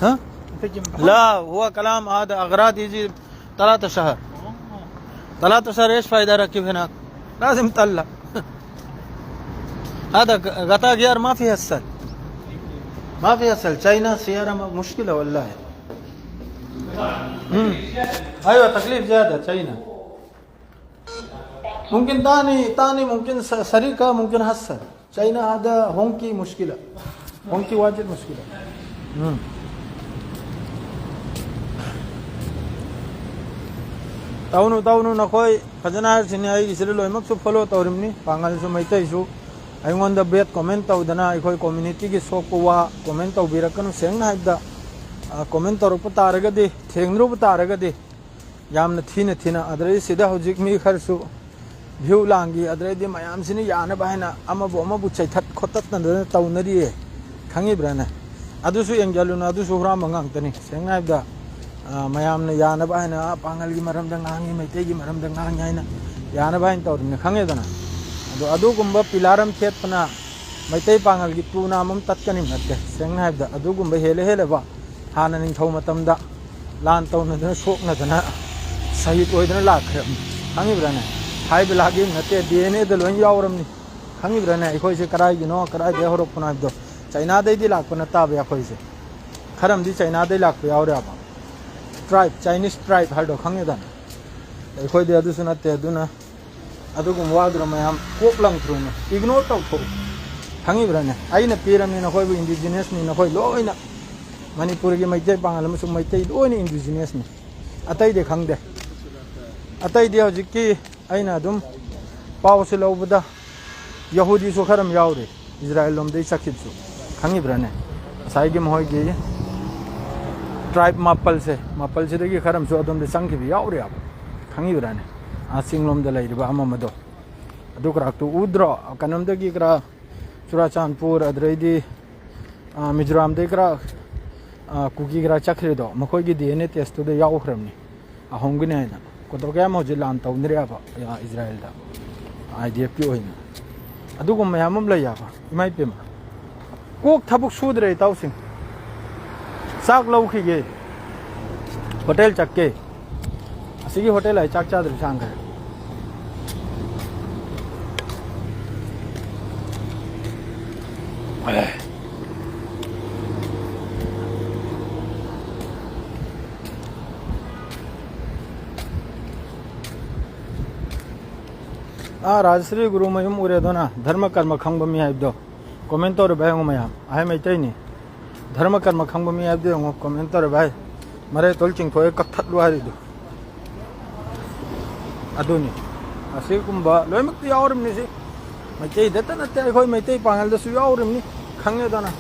ها؟ أنت جنب محل؟ لا، هو كلام هذا أغراض يجي ثلاثة شهر. آه. ثلاثة شهر إيش فايدة أركب هناك؟ لازم تطلع. هذا غطاء غيار ما فيه هسل. ما فيه هسل. تشاينا سيارة م-، مشكلة والله. مم. أيوة، تكليف زيادة تشاينا. ممكن تاني، تاني ممكن س-، سريكة ممكن هسل. تشاينا هذا ꯍꯣꯡꯀꯤ ꯃꯨꯁꯀꯤꯂ꯫ ꯍꯣꯡꯀꯤ ꯋꯥꯖꯤꯠ ꯃꯨꯁꯀꯤꯂ꯫ ꯎꯝ꯫ ꯇꯧꯅꯨ, ꯇꯧꯅꯨ, ꯅꯈꯣꯏ ꯐꯖꯅ ꯍꯥꯏꯔꯤꯁꯤꯅꯤ, ꯑꯩꯒꯤꯁꯤꯗ ꯂꯣꯏꯅꯃꯛꯁꯨ ꯐꯣꯂꯣ ꯇꯧꯔꯤꯕꯅꯤ, ꯄꯥꯡꯒꯜꯁꯨ ꯃꯩꯇꯩꯁꯨ꯫ ꯑꯩꯉꯣꯟꯗ ꯕꯦꯗ ꯀꯣꯃꯦꯟ ꯇꯧꯗꯅ, ꯑꯩꯈꯣꯏ ꯀꯝꯃ꯭ꯌꯨꯅꯤꯇꯤꯒꯤ ꯁꯣꯛꯄ ꯋꯥ ꯀꯣꯃꯦꯟ ꯇꯧꯕꯤꯔꯛꯀꯅꯨ꯫ ꯁꯦꯡꯅ ꯍꯥꯏꯕꯗ, ꯀꯣꯃꯦꯟ ꯇꯧꯔꯛꯄ ꯇꯥꯔꯒꯗꯤ, ꯊꯦꯡꯅꯔꯨꯕ ꯇꯥꯔꯒꯗꯤ, ꯌꯥꯝꯅ ꯊꯤꯅ ꯊꯤꯅ, ꯑꯗꯨꯗꯩ ꯁꯤꯗ ꯍꯧꯖꯤꯛ ꯃꯤ ꯈꯔꯁꯨ ꯚ꯭ꯌꯨ ꯂꯥꯡꯈꯤ, ꯑꯗꯨꯗꯩꯗꯤ ꯃꯌꯥꯝꯁꯤꯅ ꯌꯥꯅꯕ ꯍꯥꯏꯅ ꯑꯃꯕꯨ ꯑꯃꯕꯨ ꯆꯩꯊꯠ ꯈꯣꯠꯇꯠꯅꯗꯅ ꯇꯧꯅꯔꯤꯌꯦ, ꯈꯪꯉꯤꯕ꯭ꯔꯥꯅꯦ? ꯑꯗꯨꯁꯨ ꯌꯦꯡꯖꯜꯂꯨꯅꯨ, ꯑꯗꯨꯁꯨ ꯍꯨꯔꯥꯟꯕ ꯉꯥꯛꯇꯅꯤ꯫ ꯁꯦꯡꯅ ꯍꯥꯏꯕꯗ, ꯑ, ꯃꯌꯥꯝꯅ ꯌꯥꯅꯕ ꯍꯥꯏꯅ, "ꯑ, ꯄꯥꯡꯒꯜꯒꯤ ꯃꯔꯝꯗ ꯉꯥꯡꯉꯤ, ꯃꯩꯇꯩꯒꯤ ꯃꯔꯝꯗ ꯉꯥꯡꯉꯤ" ꯍꯥꯏꯅ ꯌꯥꯅꯕ ꯍꯥꯏꯅ ꯇꯧꯔꯤꯅꯤ, ꯈꯪꯉꯦꯗꯅ? ꯑꯗꯣ ꯑꯗꯨꯒꯨꯝꯕ ꯄꯤꯂꯥꯔ ꯑꯃ ꯊꯦꯠꯄꯅ ꯃꯩꯇꯩ ꯄꯥꯡꯒꯜꯒꯤ ꯇꯨ ꯅꯥꯝ ꯑꯃ ꯇꯠꯀꯅꯤ ꯅꯠꯇꯦ꯫ ꯁꯦꯡꯅ ꯍꯥꯏꯕꯗ, ꯑꯗꯨꯒꯨꯝꯕ ꯍꯦꯜꯂꯦ ꯍꯦꯜꯂꯦꯕ ꯍꯥꯟꯅ ꯅꯤꯡꯊꯧ ꯃꯇꯝꯗ ꯂꯥꯟ ꯇꯧꯅꯗꯅ, ꯁꯣꯛꯅꯗꯅ, ꯁꯍꯤꯗ ꯑꯣꯏꯗꯅ ꯂꯥꯛꯈ꯭ꯔꯕꯅꯤ, ꯈꯪꯉꯤꯕ꯭ꯔꯥꯅꯦ? ꯍꯥꯏꯕ ꯂꯥꯛꯈꯤꯕ ꯅꯠꯇꯦ, ꯗꯤ ꯑꯦꯟ ꯑꯦꯗ ꯂꯣꯏ ꯌꯥꯎꯔꯝꯅꯤ, ꯈꯪꯉꯤꯕ꯭ꯔꯥꯅꯦ? ꯑꯩꯈꯣꯏꯁꯦ ꯀꯗꯥꯏꯒꯤꯅꯣ, ꯀꯗꯥꯏꯗꯒꯤ ꯍꯧꯔꯛꯄꯅꯣ ꯍꯥꯏꯕꯗꯣ꯫ ꯆꯥꯏꯅꯥꯗꯩꯗꯤ ꯂꯥꯛꯄ ꯅꯠꯇꯕ ꯑꯩꯈꯣꯏꯁꯦ꯫ ꯈꯔꯝꯗꯤ ꯆꯥꯏꯅꯥꯗꯩ ꯂꯥꯛꯄ ꯌꯥꯎꯔꯦꯕ꯫ ꯇ꯭ꯔꯥꯏꯕ, ꯆꯥꯏꯅꯤꯁ ꯇ꯭ꯔꯥꯏꯕ ꯍꯥꯏꯗꯣ ꯈꯪꯉꯦꯗꯅ? ꯑꯩꯈꯣꯏꯗꯤ ꯑꯗꯨꯁꯨ ꯅꯠꯇꯦ꯫ ꯑꯗꯨꯅ ꯑꯗꯨꯒꯨꯝꯕ ꯋꯥꯗꯨꯅ ꯃꯌꯥꯝ ꯀꯣꯛ ꯂꯪꯊ꯭ꯔꯣꯏꯅ ꯏꯒꯅꯣꯔ ꯇꯧꯊꯣꯛꯎ, ꯈꯪꯉꯤꯕ꯭ꯔꯥꯅꯦ? ꯑꯩꯅ ꯄꯤꯔꯝꯅꯤ ꯅꯈꯣꯏꯕꯨ, ꯏꯟꯗꯤꯖꯤꯅꯁꯅꯤ ꯅꯈꯣꯏ ꯂꯣꯏꯅ꯫ ꯃꯅꯤꯄꯨꯔꯒꯤ ꯃꯩꯇꯩ, ꯄꯥꯉꯜ ꯑꯃꯁꯨꯡ ꯃꯩꯇꯩ ꯂꯣꯏꯅ ꯏꯟꯗꯤꯖꯤꯅꯁꯅꯤ꯫ ꯑꯇꯩꯗꯤ ꯈꯪꯗꯦ꯫ ꯑꯇꯩꯗꯤ ꯍꯧꯖꯤꯛꯀꯤ ꯑꯩꯅ ꯑꯗꯨꯝ ꯄꯥꯎꯁꯦ ꯂꯧꯕꯗ ꯌꯍꯨꯗꯤꯁꯨ ꯈꯔ ꯑꯃ ꯌꯥꯎꯔꯤ, ꯏꯖꯔꯥꯌꯦꯜ ꯂꯣꯝꯗꯒꯤ ꯆꯠꯈꯤꯕꯁꯨ, ꯈꯪꯉꯤꯕ꯭ꯔꯥꯅꯦ? ꯉꯁꯥꯏꯒꯤ ꯃꯈꯣꯏꯒꯤ ꯇ꯭ꯔꯥꯏꯕ ꯃꯥꯄꯜꯁꯦ, ꯃꯥꯄꯜꯁꯤꯗꯒꯤ ꯈꯔ ꯑꯃꯁꯨ ꯑꯗꯣꯝꯗ ꯆꯪꯈꯤꯕ ꯌꯥꯎꯔꯤꯑꯕ, ꯈꯪꯉꯤꯕ꯭ꯔꯥꯅꯦ? ꯑꯥ, ꯆꯤꯡꯂꯣꯝꯗ ꯂꯩꯔꯤꯕ ꯑꯃ ꯑꯃꯗꯣ, ꯑꯗꯨ ꯀꯔꯥꯛꯇꯨ ꯎꯗ꯭ꯔꯣ? ꯀꯩꯅꯣꯝꯗꯒꯤ ꯈꯔ ꯆꯨꯔꯥꯆꯥꯟꯄꯨꯔ, ꯑꯗꯨꯗꯩꯗꯤ, ꯑꯥ, ꯃꯤꯖꯣꯔꯥꯝꯗꯒꯤ ꯈꯔ, ꯑꯥ, ꯀꯨꯀꯤ ꯈꯔ ꯆꯠꯈ꯭ꯔꯤꯗꯣ, ꯃꯈꯣꯏꯒꯤ ꯗꯤ ꯑꯦꯟ ꯑꯦ ꯇꯦꯁꯇꯨꯗ ꯌꯥꯎꯈ꯭ꯔꯕꯅꯤ꯫ ꯑꯍꯣꯝꯒꯤꯅꯦ ꯍꯥꯏꯅ꯫ ꯀꯣꯇꯣꯀꯦ ꯑꯃ ꯍꯧꯖꯤꯛ ꯂꯥꯟ ꯇꯧꯅꯔꯤꯑꯕ, ꯑ, ꯏꯖꯔꯥꯌꯦꯜꯗ, ꯑꯥꯏ ꯗꯤ ꯑꯦꯐꯀꯤ ꯑꯣꯏꯅ꯫ ꯑꯗꯨꯒꯨꯝꯕ ꯃꯌꯥꯝ ꯑꯃ ꯂꯩ ꯍꯥꯏꯕ, ꯏꯃꯥ ꯏꯄꯦꯝꯃ꯫ ꯀꯣꯛ ꯊꯕꯛ ꯁꯨꯗ꯭ꯔꯦ, ꯏꯇꯥꯎꯁꯤꯡ꯫ ꯆꯥꯛ ꯂꯧꯈꯤꯒꯦ, ꯍꯣꯇꯦꯜ ꯆꯠꯀꯦ꯫ ꯑꯁꯤꯒꯤ ꯍꯣꯇꯦꯜ ꯑꯩ ꯆꯥꯛ ꯆꯥꯗ꯭ꯔꯤ ꯁꯥꯡꯈ꯭ꯔꯦ꯫ ꯑꯥ, ꯔꯥꯖꯁ꯭ꯔꯤ ꯒꯨꯔꯨ ꯃꯌꯨꯝ ꯎꯔꯦꯗꯅ, ꯙꯔꯃ ꯀꯔꯃ ꯈꯪꯕ ꯃꯤ ꯍꯥꯏꯕꯗꯣ꯫ ꯀꯣꯃꯦꯟ ꯇꯧꯔꯤꯕ ꯌꯦꯡꯉꯣ ꯃꯌꯥꯝ, ꯑꯍꯩ ꯃꯩꯇꯩꯅꯤ꯫ ꯙꯔꯃ ꯀꯔꯃ ꯈꯪꯕ ꯃꯤ ꯍꯥꯏꯕꯗꯣ ꯌꯦꯡꯉꯣ, ꯀꯣꯃꯦꯟ ꯇꯧꯔꯤꯕ ꯍꯥꯏ꯫ ꯃꯔꯩ ꯇꯣꯜ ꯆꯤꯡꯊꯣꯛꯑꯦ, ꯀꯛꯊꯠꯂꯨ ꯍꯥꯏꯔꯤꯗꯨ꯫ ꯑꯗꯨꯅꯤ꯫ ꯑꯁꯤꯒꯨꯝꯕ ꯂꯣꯏꯅꯃꯛꯇ ꯌꯥꯎꯔꯤꯕꯅꯤ ꯁꯤ꯫ ꯃꯩꯇꯩꯗꯇ ꯅꯠꯇꯦ, ꯑꯩꯈꯣꯏ ꯃꯩꯇꯩ ꯄꯥꯉꯜꯗꯁꯨ ꯌꯥꯎꯔꯤꯕꯅꯤ, ꯈꯪꯉꯦꯗꯅ꯫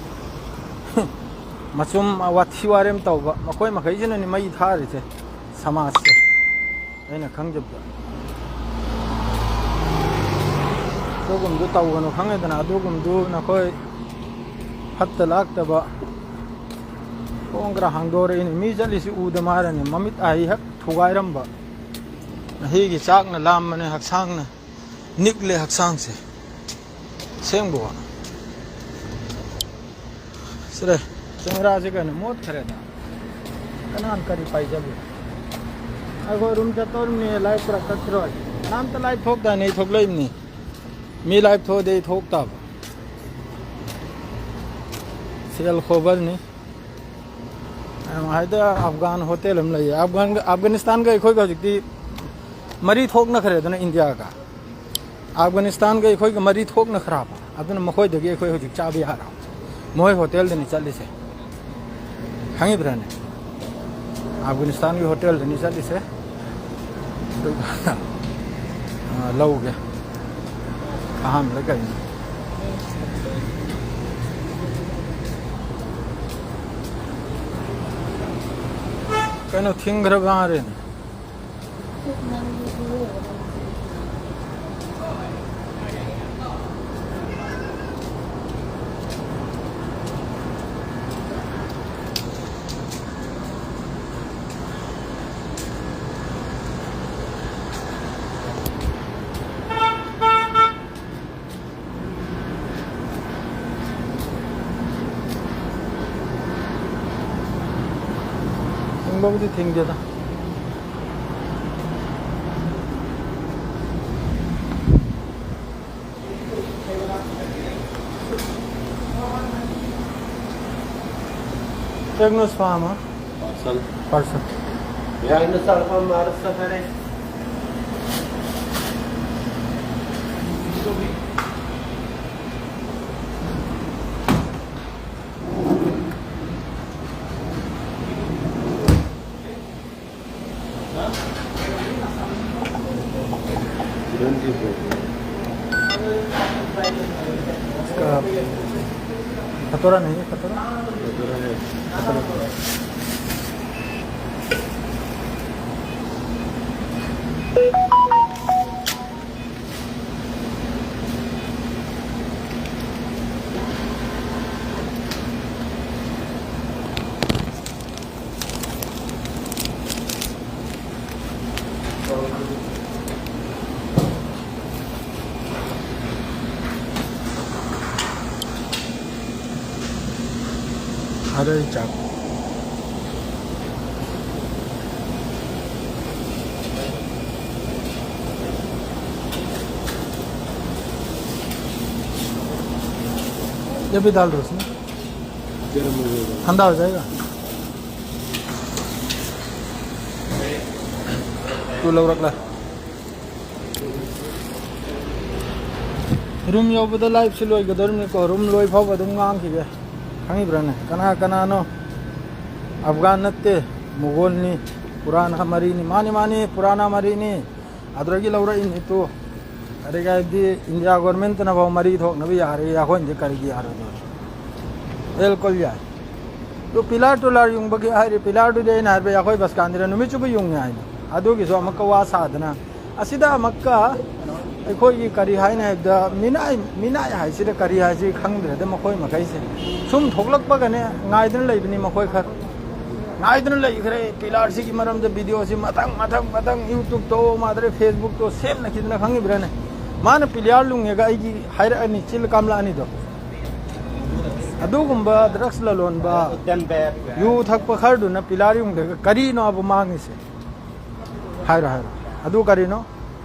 ꯃꯆꯨꯝ ꯋꯥꯊꯤ ꯋꯥꯔꯦꯝ ꯇꯧꯕ ꯃꯈꯣꯏ ꯃꯈꯩꯁꯤꯅꯅꯤ ꯃꯩ ꯊꯥꯔꯤꯁꯦ ꯁꯃꯥꯖꯁꯦ꯫ ꯑꯩꯅ ꯈꯪꯖꯕꯗ ꯑꯗꯨꯒꯨꯝꯕꯗꯨ ꯇꯧꯒꯅꯨ ꯈꯪꯉꯦꯗꯅ꯫ ꯑꯗꯨꯒꯨꯝꯕꯗꯨ ꯅꯈꯣꯏ ꯐꯠꯇ ꯂꯥꯛꯇꯕ ꯈꯣꯡ ꯈꯔ ꯍꯥꯡꯗꯣꯔꯛꯏꯅꯤ꯫ ꯃꯤ ꯆꯠꯂꯤꯁꯤ ꯎꯗ ꯃꯥꯔꯅꯤ꯫ ꯃꯃꯤꯠ ꯑꯍꯩ ꯍꯦꯛ ꯊꯨꯒꯥꯏꯔꯝꯕ꯫ ꯃꯍꯤꯒꯤ ꯆꯥꯛꯅ ꯂꯥꯝꯕꯅꯦ ꯍꯛꯆꯥꯡꯅ꯫ ꯅꯤꯛꯂꯦ ꯍꯛꯆꯥꯡꯁꯦ꯫ ꯑꯁꯦꯡꯕ ꯋꯥ꯫ ꯁꯤꯔꯦ, ꯀꯦꯃꯦꯔꯥꯁꯦ ꯀꯩꯅꯣ ꯃꯣꯠꯈ꯭ꯔꯦꯗ꯫ ꯀꯅꯥꯅ ꯀꯔꯤ ꯄꯥꯏꯖꯒꯦ? ꯑꯩꯈꯣꯏ ꯔꯨꯝ ꯆꯠꯇꯣꯔꯤꯕꯅꯤ, ꯂꯥꯏꯚ ꯄꯨꯔꯛꯀꯠꯇ꯭ꯔꯣꯏ꯫ ꯀꯅꯥꯝꯇ ꯂꯥꯏꯚ ꯊꯣꯛꯇꯥꯏꯅꯦ? ꯑꯩ ꯊꯣꯛꯂꯛꯏꯕꯅꯤ꯫ ꯃꯤ ꯂꯥꯏꯚ ꯊꯣꯛꯑꯗꯤ ꯑꯩ ꯊꯣꯛ ꯇꯥꯕ꯫ ꯁꯦꯜ ꯈꯣꯕꯔꯅꯤ꯫ ꯍꯥꯏꯗ ꯑꯐꯒꯥꯟ ꯍꯣꯇꯦꯜ ꯑꯃ ꯂꯩꯌꯦ꯫ ꯑꯐꯒꯥꯟꯒ, ꯑꯐꯒꯥꯅꯤꯁꯇꯥꯟꯒ ꯑꯩꯈꯣꯏꯒ ꯍꯧꯖꯤꯛꯇꯤ ꯃꯔꯤ ꯊꯣꯛꯅꯈ꯭ꯔꯦꯗꯅ ꯏꯟꯗꯤꯌꯥꯒ꯫ ꯑꯐꯒꯥꯅꯤꯁꯇꯥꯟꯒ ꯑꯩꯈꯣꯏꯒ ꯃꯔꯤ ꯊꯣꯛꯅꯈ꯭ꯔꯕ꯫ ꯑꯗꯨꯅ ꯃꯈꯣꯏꯗꯒꯤ ꯑꯩꯈꯣꯏ ꯍꯧꯖꯤꯛ ꯆꯥꯕ ꯌꯥꯔꯕ꯫ ꯃꯣꯏ ꯍꯣꯇꯦꯜꯗꯅꯤ ꯆꯠꯂꯤꯁꯦ꯫ ꯈꯪꯉꯤꯕ꯭ꯔꯥꯅꯦ? ꯑꯐꯒꯥꯅꯤꯁꯇꯥꯟꯒꯤ ꯍꯣꯇꯦꯜꯗꯅꯤ ꯆꯠꯂꯤꯁꯦ꯫ ꯑꯗꯨꯒ, ꯑ, ꯂꯧꯒꯦ꯫ ꯑꯍꯥꯟꯕꯗ ꯀꯩꯅꯣ? ꯀꯩꯅꯣ ꯊꯤꯡꯈ꯭ꯔꯕ ꯉꯥꯔꯦꯅꯦ꯫ ꯊꯤꯡꯕꯕꯨꯗꯤ ꯊꯤꯡꯗꯦꯗ꯫ एक नोस फार्म, हाँ? पार्सल। पार्सल। यार, इन्हें सड़कों मार सफर है। इसका कटोरा नहीं है, कटोरा? अरे चाप। ये भी डाल दो उसमें। गर्म हो जाएगा। ठंडा हो जाएगा। ꯇꯨ ꯂꯧꯔꯛꯂꯦ꯫ ꯔꯨꯝ ꯌꯧꯕꯗ ꯂꯥꯏꯐꯁꯤ ꯂꯣꯏꯒꯗꯧꯔꯤꯕꯅꯤꯀꯣ꯫ ꯔꯨꯝ ꯂꯣꯏ ꯐꯥꯎꯕ ꯑꯗꯨꯝ ꯉꯥꯡꯈꯤꯒꯦ꯫ ꯈꯪꯉꯤꯕ꯭ꯔꯥꯅꯦ? ꯀꯅꯥ ꯀꯅꯥꯅꯣ? ꯑꯐꯒꯥꯟ ꯅꯠꯇꯦ, ꯃꯨꯒꯣꯜꯅꯤ꯫ ꯄꯨꯔꯥꯅꯥ ꯃꯔꯤꯅꯤ꯫ ꯃꯥꯅꯤ, ꯃꯥꯅꯤ, ꯄꯨꯔꯥꯅꯥ ꯃꯔꯤꯅꯤ꯫ ꯑꯗꯨꯗꯒꯤ ꯂꯧꯔꯛꯏꯅꯤ ꯇꯨ꯫ ꯑꯗꯒꯤ ꯍꯥꯏꯗꯤ ꯏꯟꯗꯤꯌꯥ ꯒꯣꯔꯃꯦꯟꯇꯅ ꯐꯥꯎ ꯃꯔꯤ ꯊꯣꯛꯅꯕ ꯌꯥꯔꯦ, ꯑꯩꯈꯣꯏꯅꯗꯤ ꯀꯔꯤꯒꯤ ꯌꯥꯔꯣꯏꯗꯣꯏꯅꯣ? ꯑꯦꯜ ꯀꯣꯜ ꯌꯥꯏ꯫ ꯑꯗꯨ ꯄꯤꯂꯥꯔ ꯇꯨꯂꯥꯔ ꯌꯨꯡꯕꯒꯤ ꯍꯥꯏꯔꯤ, ꯄꯤꯂꯥꯔꯗꯨꯗꯤ ꯑꯩꯅ ꯍꯥꯏꯕ ꯑꯩꯈꯣꯏ ꯕꯁ ꯀꯥꯟꯗꯤꯔ ꯅꯨꯃꯤꯠ ꯆꯨꯞꯄ ꯌꯨꯡꯉꯦ ꯍꯥꯏꯅ꯫ ꯑꯗꯨꯒꯤꯁꯨ ꯑꯃꯨꯛꯀ ꯋꯥ ꯁꯥꯗꯅ ꯑꯁꯤꯗ ꯑꯃꯨꯛꯀ ꯑꯩꯈꯣꯏꯒꯤ ꯀꯔꯤ ꯍꯥꯏꯅꯤ ꯍꯥꯏꯕꯗ ꯃꯤꯅꯥꯏ, ꯃꯤꯅꯥꯏ ꯍꯥꯏꯁꯤꯗ ꯀꯔꯤ ꯍꯥꯏꯁꯤ ꯈꯪꯗ꯭ꯔꯦꯗ ꯃꯈꯣꯏ ꯃꯈꯩꯁꯦ꯫ ꯁꯨꯝ ꯊꯣꯛꯂꯛꯄꯒꯅꯦ ꯉꯥꯏꯗꯅ ꯂꯩꯕꯅꯤ ꯃꯈꯣꯏ ꯈꯔ꯫ ꯉꯥꯏꯗꯨꯅ ꯂꯩꯈ꯭ꯔꯦ꯫ ꯄꯤꯂꯥꯔꯁꯤꯒꯤ ꯃꯔꯝꯗ ꯚꯤꯗꯤꯑꯣꯁꯤ ꯃꯊꯪ, ꯃꯊꯪ, ꯃꯊꯪ YouTubeꯇꯣ, ꯃꯥꯗꯔꯦ, Facebookꯇꯣ ꯁꯦꯝꯅꯈꯤꯗꯅ ꯈꯪꯉꯤꯕ꯭ꯔꯥꯅꯦ? ꯃꯥꯅ ꯄꯤꯂꯥꯔ ꯂꯨꯡꯉꯦꯒ ꯑꯩꯒꯤ ꯍꯥꯏꯔꯛꯑꯅꯤ, ꯆꯤꯜ ꯀꯥꯝꯂꯛꯑꯅꯤꯗꯣ꯫ ꯑꯗꯨꯒꯨꯝꯕ drugs ꯂꯂꯣꯟꯕ, ꯌꯨ ꯊꯛꯄ ꯈꯔꯗꯨꯅ ꯄꯤꯂꯥꯔ ꯌꯨꯡꯗ꯭ꯔꯒ ꯀꯔꯤꯅꯣ ꯑꯕꯨ ꯃꯥꯡꯉꯤꯁꯦ? ꯍꯥꯏꯔꯣ, ꯍꯥꯏꯔꯣ꯫ ꯑꯗꯨ ꯀꯔꯤꯅꯣ?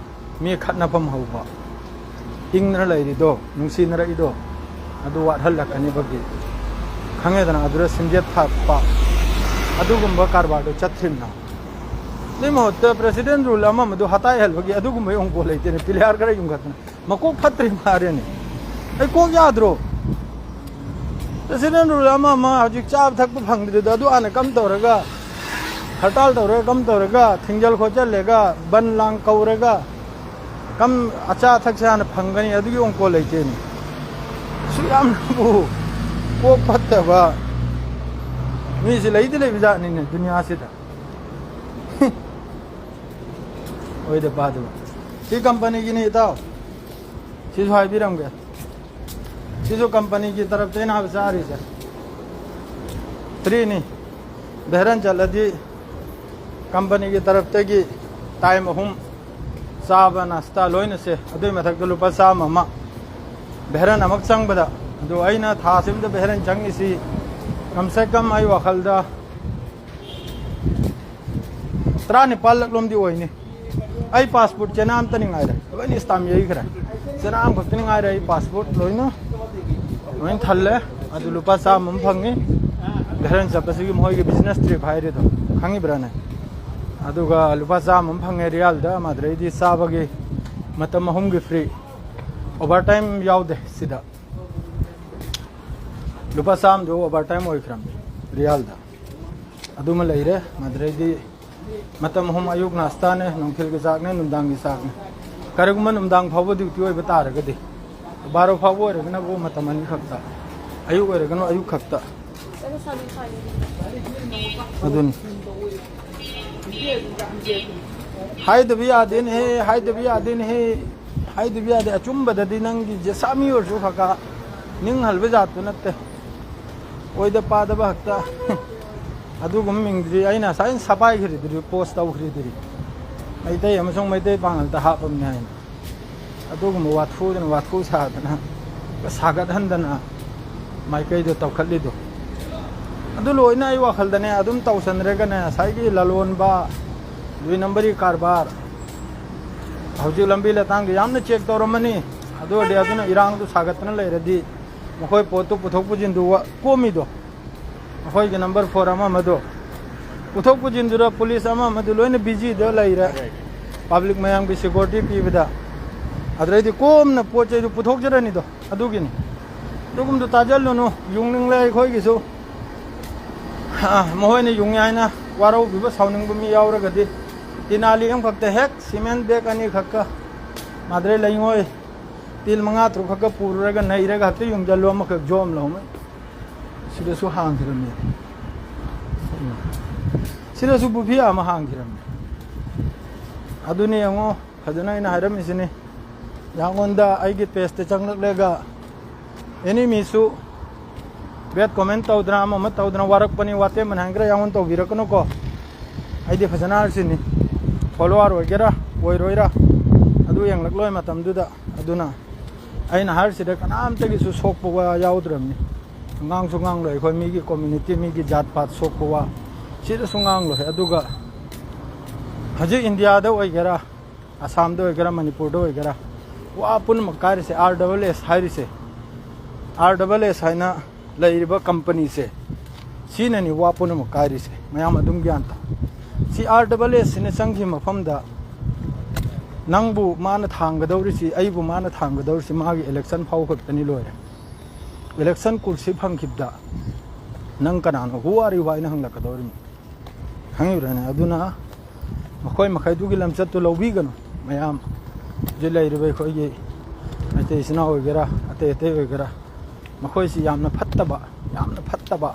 ꯃꯤ ꯈꯠꯅꯐꯝ ꯍꯧꯕ, ꯏꯪꯗꯅ ꯂꯩꯔꯤꯗꯣ, ꯅꯨꯡꯁꯤꯅꯔꯛꯏꯗꯣ, ꯑꯗꯨ ꯋꯥꯠꯍꯜꯂꯛꯀꯅꯤꯕꯒꯤ ꯈꯪꯉꯦꯗꯅ꯫ ꯑꯗꯨꯗ ꯁꯤꯝꯖꯦꯠ ꯊꯥꯛꯄ, ꯑꯗꯨꯒꯨꯝꯕ ꯀꯔꯕꯥꯔꯗꯣ ꯆꯠꯇ꯭ꯔꯤꯕꯅꯣ? ꯑꯗꯨꯏ ꯃꯍꯨꯠꯇ president rule ꯑꯃ ꯑꯃꯗꯨ ꯍꯇꯥꯏꯍꯜꯕꯒꯤ ꯑꯗꯨꯒꯨꯝꯕ ꯑꯃꯨꯛ ꯄꯣꯠ ꯂꯩꯇꯦꯅꯦ꯫ ꯄꯤꯂꯤꯌꯥꯔ ꯈꯔ ꯌꯨꯡꯈꯠꯇꯅ ꯃꯀꯣꯛ ꯐꯠꯇ꯭ꯔꯤ ꯃꯥꯔꯦꯅꯦ꯫ ꯑꯩ ꯀꯣꯛ ꯌꯥꯗ꯭ꯔꯣ? President rule ꯑꯃ ꯑꯃ ꯍꯧꯖꯤꯛ ꯆꯥꯕ ꯊꯛꯄ ꯐꯪꯗ꯭ꯔꯤꯗꯣ ꯑꯗꯨ ꯍꯥꯟꯅ ꯀꯝ ꯇꯧꯔꯒ, ꯍꯔꯇꯥꯜ ꯇꯧꯔꯒ, ꯀꯝ ꯇꯧꯔꯒ, ꯊꯤꯡꯖꯜ ꯈꯣꯠꯆꯜꯂꯦꯒ, ꯕꯟ ꯂꯥꯡ ꯀꯧꯔꯒ, ꯀꯝ ꯑꯆꯥ ꯑꯊꯛꯁꯦ ꯍꯥꯟꯅ ꯐꯪꯒꯅꯤ, ꯑꯗꯨꯒꯤ ꯑꯣꯡꯀꯣ ꯂꯩꯇꯦꯅꯦ꯫ ꯁꯨ ꯌꯥꯝꯅꯕꯨ ꯀꯣꯛ ꯐꯠꯇꯕ꯫ ꯃꯤꯁꯤ ꯂꯩꯗꯤ ꯂꯩꯕꯖꯥꯠꯅꯤꯅꯦ ꯗꯨꯅꯤꯌꯥꯁꯤꯗ꯫ ꯑꯣꯏꯗ ꯄꯥꯗꯕ꯫ ꯁꯤ ꯀꯝꯄꯅꯤꯒꯤꯅꯤ ꯏꯇꯥꯎ꯫ ꯁꯤꯁꯨ ꯍꯥꯏꯕꯤꯔꯝꯒꯦ꯫ ꯁꯤꯁꯨ ꯀꯝꯄꯅꯤꯒꯤ ꯇꯔꯞꯇꯩꯅ ꯍꯥꯏꯕ ꯆꯥꯔꯤꯁꯦ꯫ ꯐ꯭ꯔꯤꯅꯤ꯫ ꯚꯦꯔꯟ ꯆꯠꯂꯗꯤ ꯀꯝꯄꯅꯤꯒꯤ ꯇꯔꯞꯇꯒꯤ ꯇꯥꯏꯝ ꯑꯍꯨꯝ ꯆꯥꯕ ꯅꯥꯁꯇꯥ ꯂꯣꯏꯅ ꯁꯦ꯫ ꯑꯗꯨꯏ ꯃꯊꯛꯇ ꯂꯨꯄꯥ ꯆꯥꯝꯃ ꯑꯃ ꯚꯦꯔꯟ ꯑꯃꯛ ꯆꯪꯕꯗ꯫ ꯑꯗꯨ ꯑꯩꯅ ꯊꯥꯁꯤꯃꯗ ꯚꯦꯔꯟ ꯆꯪꯉꯤꯁꯤ ꯀꯝ ꯁꯦ ꯀꯝ ꯑꯩ ꯋꯥꯈꯜꯗ ꯇꯔꯥꯅꯤꯄꯥꯜ ꯂꯛꯂꯣꯝꯗꯤ ꯑꯣꯏꯅꯤ꯫ ꯑꯩ ꯄꯥꯁꯄꯣꯔꯠ ꯆꯦꯅꯥ ꯑꯝꯇꯅꯤ ꯉꯥꯏꯔꯦ, ꯂꯣꯏꯅ ꯁ꯭ꯇꯥꯝ ꯌꯩꯈ꯭ꯔꯦ꯫ ꯆꯦꯅꯥ ꯑꯃꯈꯛꯇꯅꯤ ꯉꯥꯏꯔꯦ ꯑꯩ ꯄꯥꯁꯄꯣꯔꯠ ꯂꯣꯏꯅ, ꯂꯣꯏꯅ ꯊꯜꯂꯦ꯫ ꯑꯗꯨ ꯂꯨꯄꯥ ꯆꯥꯝꯃ ꯑꯃ ꯐꯪꯉꯤ꯫ ꯚꯦꯔꯟ ꯆꯠꯄꯁꯤꯒꯤ ꯃꯈꯣꯏꯒꯤ ꯕꯤꯖꯤꯅꯦꯁ ꯇ꯭ꯔꯤꯞ ꯍꯥꯏꯔꯤꯗꯣ ꯈꯪꯉꯤꯕ꯭ꯔꯥꯅꯦ? ꯑꯗꯨꯒ ꯂꯨꯄꯥ ꯆꯥꯝꯃ ꯑꯃ ꯐꯪꯉꯦ ꯔꯤꯌꯥꯜꯗ꯫ ꯃꯗꯨꯗꯩꯗꯤ ꯆꯥꯕꯒꯤ ꯃꯇꯝ ꯑꯍꯨꯝꯒꯤ ꯐ꯭ꯔꯤ, ꯑꯣꯚꯔ ꯇꯥꯏꯝ ꯌꯥꯎꯗꯦ ꯁꯤꯗ꯫ ꯂꯨꯄꯥ ꯆꯥꯝꯃꯗꯨ ꯑꯣꯚꯔ ꯇꯥꯏꯝ ꯑꯣꯏꯈ꯭ꯔꯕꯅꯤ ꯔꯤꯌꯥꯜꯗ꯫ ꯑꯗꯨꯃ ꯂꯩꯔꯦ꯫ ꯃꯗꯨꯗꯩꯗꯤ ꯃꯇꯝ ꯑꯍꯨꯝ: ꯑꯌꯨꯛ ꯅꯥꯁꯇꯥꯅꯦ, ꯅꯨꯡꯊꯤꯜꯒꯤ ꯆꯥꯛꯅꯦ, ꯅꯨꯡꯗꯥꯡꯒꯤ ꯆꯥꯛꯅꯦ꯫ ꯀꯔꯤꯒꯨꯝꯕ ꯅꯨꯡꯗꯥꯡ ꯐꯥꯎꯕ ꯗ꯭ꯌꯨꯇꯤ ꯑꯣꯏꯕ ꯇꯥꯔꯒꯗꯤ, ꯕꯥꯔꯣ ꯐꯥꯎꯕ ꯑꯣꯏꯔꯒꯅꯕꯨ ꯃꯇꯝ ꯑꯅꯤ ꯈꯛꯇ, ꯑꯌꯨꯛ ꯑꯣꯏꯔꯒꯅ ꯑꯌꯨꯛ ꯈꯛꯇ꯫ ꯑꯗꯨꯅꯤ꯫ ꯍꯥꯏꯗꯕ ꯌꯥꯗꯦꯅꯦꯍꯦ, ꯍꯥꯏꯗꯕ ꯌꯥꯗꯦꯅꯦꯍꯦ, ꯍꯥꯏꯗꯕ ꯌꯥꯗꯦ꯫ ꯑꯆꯨꯝꯕꯗꯗꯤ ꯅꯪꯒꯤ ꯖꯦꯁꯥꯃꯤ ꯑꯣꯏꯔꯁꯨ ꯈꯔ ꯈꯔ ꯅꯤꯡꯍꯜꯂꯕ ꯖꯥꯠꯇꯨ ꯅꯠꯇꯦ꯫ ꯑꯣꯏꯗ ꯄꯥꯗꯕ ꯈꯛꯇ꯫ ꯑꯗꯨꯒꯨꯝꯕ ꯃꯤꯡꯗꯨꯗꯤ ꯑꯩꯅ ꯉꯁꯥꯏꯅ ꯁꯄꯥꯏꯈ꯭ꯔꯤꯗꯨꯗꯤ, ꯄꯣꯁ ꯇꯧꯈ꯭ꯔꯤꯗꯨꯗꯤ, ꯃꯩꯇꯩ ꯑꯃꯁꯨꯡ ꯃꯩꯇꯩ ꯄꯥꯉꯜꯗ ꯍꯥꯞꯄꯕꯅꯤ ꯍꯥꯏꯅ꯫ ꯑꯗꯨꯒꯨꯝꯕ ꯋꯥꯊꯨꯗꯅ ꯋꯥꯊꯨ ꯁꯥꯗꯅ, ꯁꯥꯒꯠꯍꯟꯗꯅ ꯃꯥꯏꯀꯩꯗꯣ ꯇꯧꯈꯠꯂꯤꯗꯣ꯫ ꯑꯗꯨ ꯂꯣꯏꯅ ꯑꯩ ꯋꯥꯈꯜꯗꯅꯦ ꯑꯗꯨꯝ ꯇꯧꯁꯟꯗ꯭ꯔꯒꯅꯦ, ꯉꯁꯥꯏꯒꯤ ꯂꯂꯣꯟꯕ, ꯂꯨꯏ ꯅꯝꯕꯔꯤ ꯀꯔꯕꯥꯔ, ꯍꯧꯖꯤꯛ ꯂꯝꯕꯤ ꯂꯇꯥꯡꯗ ꯌꯥꯝꯅ ꯆꯦꯛ ꯇꯧꯔꯝꯃꯅꯤ꯫ ꯑꯗꯨ ꯑꯣꯏꯔꯗꯤ ꯑꯗꯨꯅ ꯏꯔꯥꯡꯗꯨ ꯁꯥꯒꯠꯇꯅ ꯂꯩꯔꯗꯤ ꯃꯈꯣꯏ ꯄꯣꯠꯇꯨ ꯄꯨꯊꯣꯛ ꯄꯨꯁꯤꯟꯗꯨ ꯋꯥ-, ꯀꯣꯝꯃꯤꯗꯣ꯫ ꯑꯩꯈꯣꯏꯒꯤ ꯅꯝꯕꯔ ꯐꯣꯔ ꯑꯃ ꯑꯃꯗꯣ ꯄꯨꯊꯣꯛ ꯄꯨꯁꯤꯟꯗꯨꯗ ꯄꯨꯂꯤꯁ ꯑꯃ ꯑꯃꯗꯨ ꯂꯣꯏꯅ ꯕꯤꯖꯤꯗ ꯂꯩꯔꯦ꯫ ꯄꯕ꯭ꯂꯤꯛ ꯃꯌꯥꯝꯒꯤ ꯁꯦꯀ꯭ꯌꯨꯔꯤꯇꯤ ꯄꯤꯕꯗ꯫ ꯑꯗꯨꯗꯩꯗꯤ ꯀꯣꯝꯅ ꯄꯣꯠ ꯆꯩꯗꯨ ꯄꯨꯊꯣꯛꯆꯔꯅꯤꯗꯣ꯫ ꯑꯗꯨꯒꯤꯅꯤ꯫ ꯑꯗꯨꯒꯨꯝꯕꯗꯨ ꯇꯥꯖꯜꯂꯨꯅꯨ꯫ ꯌꯨꯡꯅꯤꯡꯂꯦ ꯑꯩꯈꯣꯏꯒꯤꯁꯨ꯫ ꯑ, ꯃꯈꯣꯏꯅ ꯌꯨꯡꯉꯦ ꯍꯥꯏꯅ ꯋꯥꯔꯧꯕꯤꯕ, ꯁꯥꯎꯅꯤꯡꯕ ꯃꯤ ꯌꯥꯎꯔꯒꯗꯤ ꯇꯤꯅꯥꯂꯤ ꯑꯃꯈꯛꯇ ꯍꯦꯛ ꯁꯤꯃꯦꯟ ꯕꯦꯒ ꯑꯅꯤꯈꯛꯀ ꯃꯥꯗ꯭ꯔꯦ ꯂꯩꯉꯣꯏ ꯇꯤꯜ ꯃꯉꯥ ꯇꯔꯨꯛ ꯈꯛꯀ ꯄꯨꯔꯨꯔꯒ ꯅꯩꯔꯒ ꯍꯦꯛꯇ ꯌꯨꯡꯖꯜꯂꯨ, ꯑꯃꯈꯛ ꯖꯣꯝ ꯂꯧꯃꯩ꯫ ꯁꯤꯗꯁꯨ ꯍꯥꯡꯈ꯭ꯔꯕꯅꯦ꯫ ꯁꯤꯗꯁꯨ ꯕꯨꯐꯤ ꯑꯃ ꯍꯥꯡꯈꯤꯔꯝꯃꯦ꯫ ꯑꯗꯨꯅꯤ ꯌꯦꯡꯉꯣ, ꯐꯖꯅ ꯑꯩꯅ ꯍꯥꯏꯔꯝꯃꯤꯁꯤꯅꯤ꯫ ꯌꯥꯉꯣꯟꯗ ꯑꯩꯒꯤ ꯄꯦꯖꯇ ꯆꯪꯂꯛꯂꯒ ꯑꯦꯅꯤ ꯃꯤꯁꯨ ꯕꯦꯠ ꯀꯣꯃꯦꯟ ꯇꯧꯗꯅ, ꯑꯃ ꯑꯃ ꯇꯧꯗꯅ, ꯋꯥꯔꯛꯄꯅꯤ, ꯋꯥꯇꯦꯝꯕꯅꯤ ꯍꯥꯏꯅ ꯌꯥꯉꯣꯟ ꯇꯧꯕꯤꯔꯛꯀꯅꯨꯀꯣ꯫ ꯑꯩꯗꯤ ꯐꯖꯅ ꯍꯥꯏꯔꯁꯤꯅꯤ, ꯐꯣꯂꯣꯋꯥꯔ ꯑꯣꯏꯒꯦꯔꯥ ꯑꯣꯏꯔꯣꯏꯔꯥ, ꯑꯗꯨ ꯌꯦꯡꯂꯛꯂꯣꯏ ꯃꯇꯝꯗꯨꯗ꯫ ꯑꯗꯨꯅ ꯑꯩꯅ ꯍꯥꯏꯔꯤꯁꯤꯗ ꯀꯅꯥꯝꯇꯒꯤꯁꯨ ꯁꯣꯛꯄ ꯋꯥ ꯌꯥꯎꯗ꯭ꯔꯕꯅꯤ꯫ ꯉꯥꯡꯁꯨ ꯉꯥꯡꯂꯣꯏ ꯑꯩꯈꯣꯏ, ꯃꯤꯒꯤ ꯀꯝꯃ꯭ꯌꯨꯅꯤꯇꯤ, ꯃꯤꯒꯤ ꯖꯥꯠ ꯄꯥꯠ ꯁꯣꯛꯄ ꯋꯥ ꯁꯤꯗꯁꯨ ꯉꯥꯡꯂꯣꯏ꯫ ꯑꯗꯨꯒ ꯍꯧꯖꯤꯛ ꯏꯟꯗꯤꯌꯥꯗ ꯑꯣꯏꯒꯦꯔꯥ, ꯑꯁꯥꯝꯗ ꯑꯣꯏꯒꯦꯔꯥ, ꯃꯅꯤꯄꯨꯔꯗ ꯑꯣꯏꯒꯦꯔꯥ, ꯋꯥ ꯄꯨꯝꯅꯃꯛ ꯀꯥꯏꯔꯤꯁꯦ ꯑꯥꯔ ꯗꯕꯜ ꯑꯦꯁ ꯍꯥꯏꯔꯤꯁꯦ, ꯑꯥꯔ ꯗꯕꯜ ꯑꯦꯁ ꯍꯥꯏꯅ ꯂꯩꯔꯤꯕ ꯀꯝꯄꯅꯤꯁꯦ, ꯁꯤꯅꯅꯤ ꯋꯥ ꯄꯨꯝꯅꯃꯛ ꯀꯥꯏꯔꯤꯁꯦ꯫ ꯃꯌꯥꯝ ꯑꯗꯨꯝ ꯒ꯭ꯌꯥꯟ ꯇꯥꯎ꯫ ꯁꯤ ꯑꯥꯔ ꯗꯕꯜ ꯑꯦꯁ ꯁꯤꯅ ꯆꯪꯈꯤꯕ ꯃꯐꯝꯗ ꯅꯪꯕꯨ ꯃꯥꯅ ꯊꯥꯡꯒꯗꯧꯔꯤꯁꯤ, ꯑꯩꯕꯨ ꯃꯥꯅ ꯊꯥꯡꯒꯗꯧꯔꯤꯁꯤ ꯃꯥꯒꯤ ꯏꯂꯦꯛꯁꯟ ꯐꯥꯎ ꯈꯛꯇꯅꯤ, ꯂꯣꯏꯔꯦ꯫ ꯏꯂꯦꯛꯁꯟ ꯀꯨꯔꯁꯤ ꯐꯪꯈꯤꯕꯗ ꯅꯪ ꯀꯅꯥꯅꯣ, who are you ꯍꯥꯏꯅ ꯍꯪꯂꯛꯀꯗꯧꯔꯤꯕꯅꯤ꯫ ꯈꯪꯉꯤꯕ꯭ꯔꯥꯅꯦ? ꯑꯗꯨꯅ ꯃꯈꯣꯏ ꯃꯈꯩꯗꯨꯒꯤ ꯂꯝꯆꯠꯇꯨ ꯂꯧꯕꯤꯒꯅꯨ꯫ ꯃꯌꯥꯝ ꯍꯧꯖꯤꯛ ꯂꯩꯔꯤꯕ ꯑꯩꯈꯣꯏꯒꯤ ꯃꯩꯇꯩ ꯏꯆꯤꯟ ꯏꯅꯥꯎ ꯑꯣꯏꯒꯦꯔꯥ, ꯑꯇꯩ ꯑꯇꯩ ꯑꯣꯏꯒꯦꯔꯥ, ꯃꯈꯣꯏꯁꯤ ꯌꯥꯝꯅ ꯐꯠꯇꯕ, ꯌꯥꯝꯅ ꯐꯠꯇꯕ,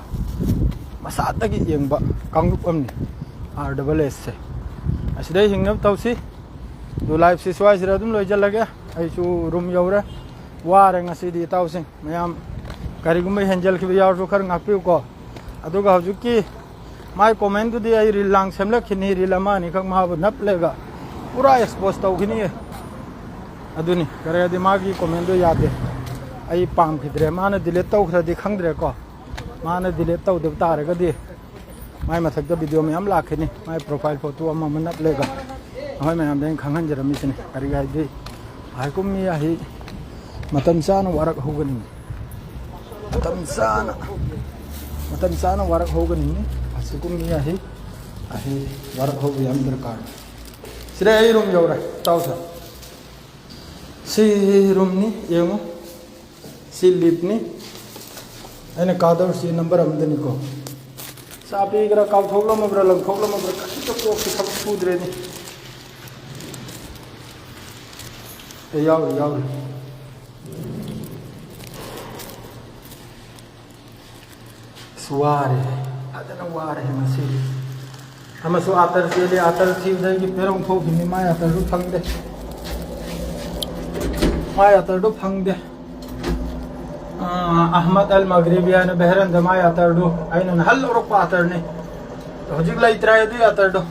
ꯃꯁꯥꯗꯒꯤ ꯌꯦꯡꯕ ꯀꯥꯡꯂꯨꯞ ꯑꯃꯅꯤ ꯑꯥꯔ ꯗꯕꯜ ꯑꯦꯁꯁꯦ꯫ ꯑꯁꯤꯗꯩ ꯍꯤꯡꯅꯕ ꯇꯧꯁꯤ꯫ ꯑꯗꯨ ꯂꯥꯏꯐꯁꯤ ꯁ꯭ꯋꯥꯏꯁꯤꯗ ꯑꯗꯨꯝ ꯂꯣꯏꯁꯤꯜꯂꯒꯦ꯫ ꯑꯩꯁꯨ ꯔꯨꯝ ꯌꯧꯔꯦ, ꯋꯥꯔꯦ ꯉꯁꯤꯗꯤ ꯏꯇꯥꯎꯁꯤꯡ꯫ ꯃꯌꯥꯝ ꯀꯔꯤꯒꯨꯝꯕ ꯍꯦꯟꯖꯜꯈꯤꯕ ꯌꯥꯎꯔꯁꯨ ꯈꯔ ꯉꯥꯛꯄꯤꯌꯨꯀꯣ꯫ ꯑꯗꯨꯒ ꯍꯧꯖꯤꯛꯀꯤ ꯃꯥꯏ ꯀꯣꯃꯦꯟꯗꯨꯗꯤ ꯑꯩ ꯔꯤꯜ ꯂꯥꯡ ꯁꯦꯝꯂꯛꯈꯤꯅꯤ, ꯔꯤꯜ ꯑꯃ ꯑꯅꯤꯈꯛ ꯃꯥꯕꯨ ꯅꯞꯂꯒ ꯄꯨꯔꯥ ꯑꯦꯛꯁꯄꯣꯖ ꯇꯧꯈꯤꯅꯤ꯫ ꯑꯗꯨꯅꯤ, ꯀꯔꯤꯗꯤ ꯃꯥꯒꯤ ꯀꯣꯃꯦꯟꯗꯣ ꯌꯥꯗꯦ, ꯑꯩ ꯄꯥꯝꯈꯤꯗ꯭ꯔꯦ꯫ ꯃꯥꯅ ꯗꯤꯂꯤꯠ ꯇꯧꯈ꯭ꯔꯗꯤ ꯈꯪꯗ꯭ꯔꯦꯀꯣ꯫ ꯃꯥꯅ ꯗꯤꯂꯤꯠ ꯇꯧꯗꯕ ꯇꯥꯔꯒꯗꯤ ꯃꯥꯏ ꯃꯊꯛꯇ ꯚꯤꯗꯤꯑꯣ ꯃꯌꯥꯝ ꯂꯥꯛꯈꯤꯅꯤ꯫ ꯃꯥꯏ ꯄ꯭ꯔꯣꯐꯥꯏꯜ ꯐꯣꯇꯣ ꯑꯃ ꯑꯃ ꯅꯞꯂꯒ ꯑꯩꯈꯣꯏ ꯃꯌꯥꯝꯗ ꯑꯩꯅ ꯈꯪꯍꯟꯖꯔꯝꯃꯤꯁꯤꯅꯤ꯫ ꯀꯔꯤꯒꯤ ꯍꯥꯏꯗꯤ ꯍꯥꯏꯀꯨꯝ ꯃꯤ ꯑꯍꯤ ꯃꯇꯝ ꯆꯥꯅ ꯋꯥꯔꯛ ꯍꯧꯒꯅꯤ꯫ ꯃꯇꯝ ꯆꯥꯅ, ꯃꯇꯝ ꯆꯥꯅ ꯋꯥꯔꯛ ꯍꯧꯒꯅꯤ꯫ ꯑꯁꯤꯒꯨꯝ ꯃꯤ ꯑꯍꯤ, ꯑꯍꯤ ꯋꯥꯔꯛ ꯍꯧꯕ ꯌꯥꯝ ꯗꯔꯀꯥꯔ꯫ ꯁꯤꯗ ꯑꯩ ꯔꯨꯝ ꯌꯧꯔꯦ, ꯇꯥꯎꯁꯦ꯫ ꯁꯤ ꯔꯨꯝꯅꯤ, ꯌꯦꯡꯉꯨ꯫ ꯁꯤ ꯂꯤꯞꯅꯤ꯫ ꯑꯩꯅ ꯀꯥꯗꯧꯔꯤꯁꯤ ꯅꯝꯕꯔ ꯑꯃꯗꯅꯤꯀꯣ꯫ ꯆꯥ ꯄꯤꯒ꯭ꯔꯥ, ꯀꯥꯎꯊꯣꯛꯂꯝꯃꯕ꯭ꯔꯥ, ꯂꯪꯊꯣꯛꯂꯝꯃꯕ꯭ꯔꯥ, ꯀꯔꯤꯝꯇ ꯀꯣꯛꯁꯤ ꯊꯕꯛ ꯁꯨꯗ꯭ꯔꯦꯅꯦ꯫ ꯑꯦ, ꯌꯥꯎꯔꯤ, ꯌꯥꯎꯔꯤ꯫ ꯑꯁ, ꯋꯥꯔꯦ, ꯐꯖꯅ ꯋꯥꯔꯦ ꯉꯁꯤꯗꯤ꯫ ꯑꯃꯁꯨ ꯑꯥꯇꯔ ꯆꯦꯜꯂꯤ, ꯑꯥꯇꯔ ꯊꯤꯕꯗꯒꯤ ꯄꯦꯔꯧ ꯊꯣꯛꯈꯤꯕꯅꯤ, ꯃꯥꯏ ꯑꯥꯇꯔꯗꯨ ꯐꯪꯗꯦ, ꯃꯥꯏ ꯑꯥꯇꯔꯗꯨ ꯐꯪꯗꯦ꯫ ꯑꯥ, ꯑꯍꯃꯗ ꯑꯜ ꯃꯒ꯭ꯔꯤꯕꯤ ꯍꯥꯏꯅ ꯕꯦꯍꯔꯟꯗ ꯃꯥꯏ ꯑꯥꯇꯔꯗꯨ ꯑꯩꯅ ꯅꯍꯥꯟ ꯂꯧꯔꯛꯄ ꯑꯥꯇꯔꯅꯤ, ꯍꯧꯖꯤꯛ ꯂꯩꯇ꯭ꯔꯦ ꯑꯗꯨꯏ ꯑꯥꯇꯔꯗꯨ,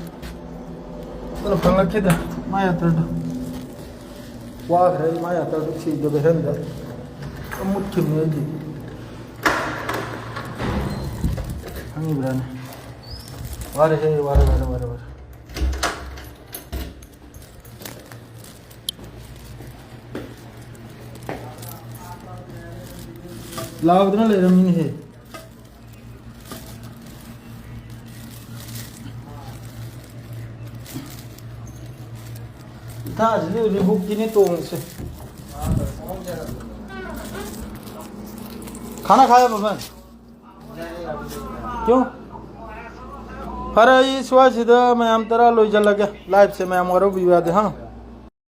ꯑꯗꯨꯅ ꯐꯪꯂꯛꯈꯤꯗ꯭ꯔꯦ ꯃꯥꯏ ꯑꯥꯇꯔꯗꯨ꯫ ꯋꯥꯈ꯭ꯔꯦ ꯑꯩ ꯃꯥꯏ ꯑꯥꯇꯔꯗꯨ ꯊꯤꯕꯗ ꯕꯦꯍꯔꯟꯗ ꯃꯨꯠꯈꯤꯕꯅꯤ ꯑꯩꯗꯤ, ꯈꯪꯉꯤꯕ꯭ꯔꯥꯅꯦ? ꯋꯥꯔꯦꯍꯦ, ꯋꯥꯔꯦ, ꯋꯥꯔꯦ, ꯋꯥꯔꯦ, ꯋꯥꯔꯦ꯫ ꯂꯥꯎꯗꯅ ꯂꯩꯔꯝꯃꯤꯅꯦꯍꯦ꯫ ꯏꯊꯥꯁꯤꯗꯤ ꯔꯤꯕꯨꯛꯀꯤꯅꯤ ꯇꯣꯡꯉꯤꯁꯦ꯫ खाना खाया बबन? क्यों? ꯐꯔꯦ, ꯑꯩ ꯁ꯭ꯋꯥꯏꯁꯤꯗ ꯃꯌꯥꯝ ꯇꯔꯥ ꯂꯣꯏꯁꯤꯜꯂꯒꯦ꯫ ꯂꯥꯏꯞꯁꯦ ꯃꯌꯥꯝ ꯋꯥꯔꯧꯕꯤꯕ ꯌꯥꯗꯦ, ꯍꯥ?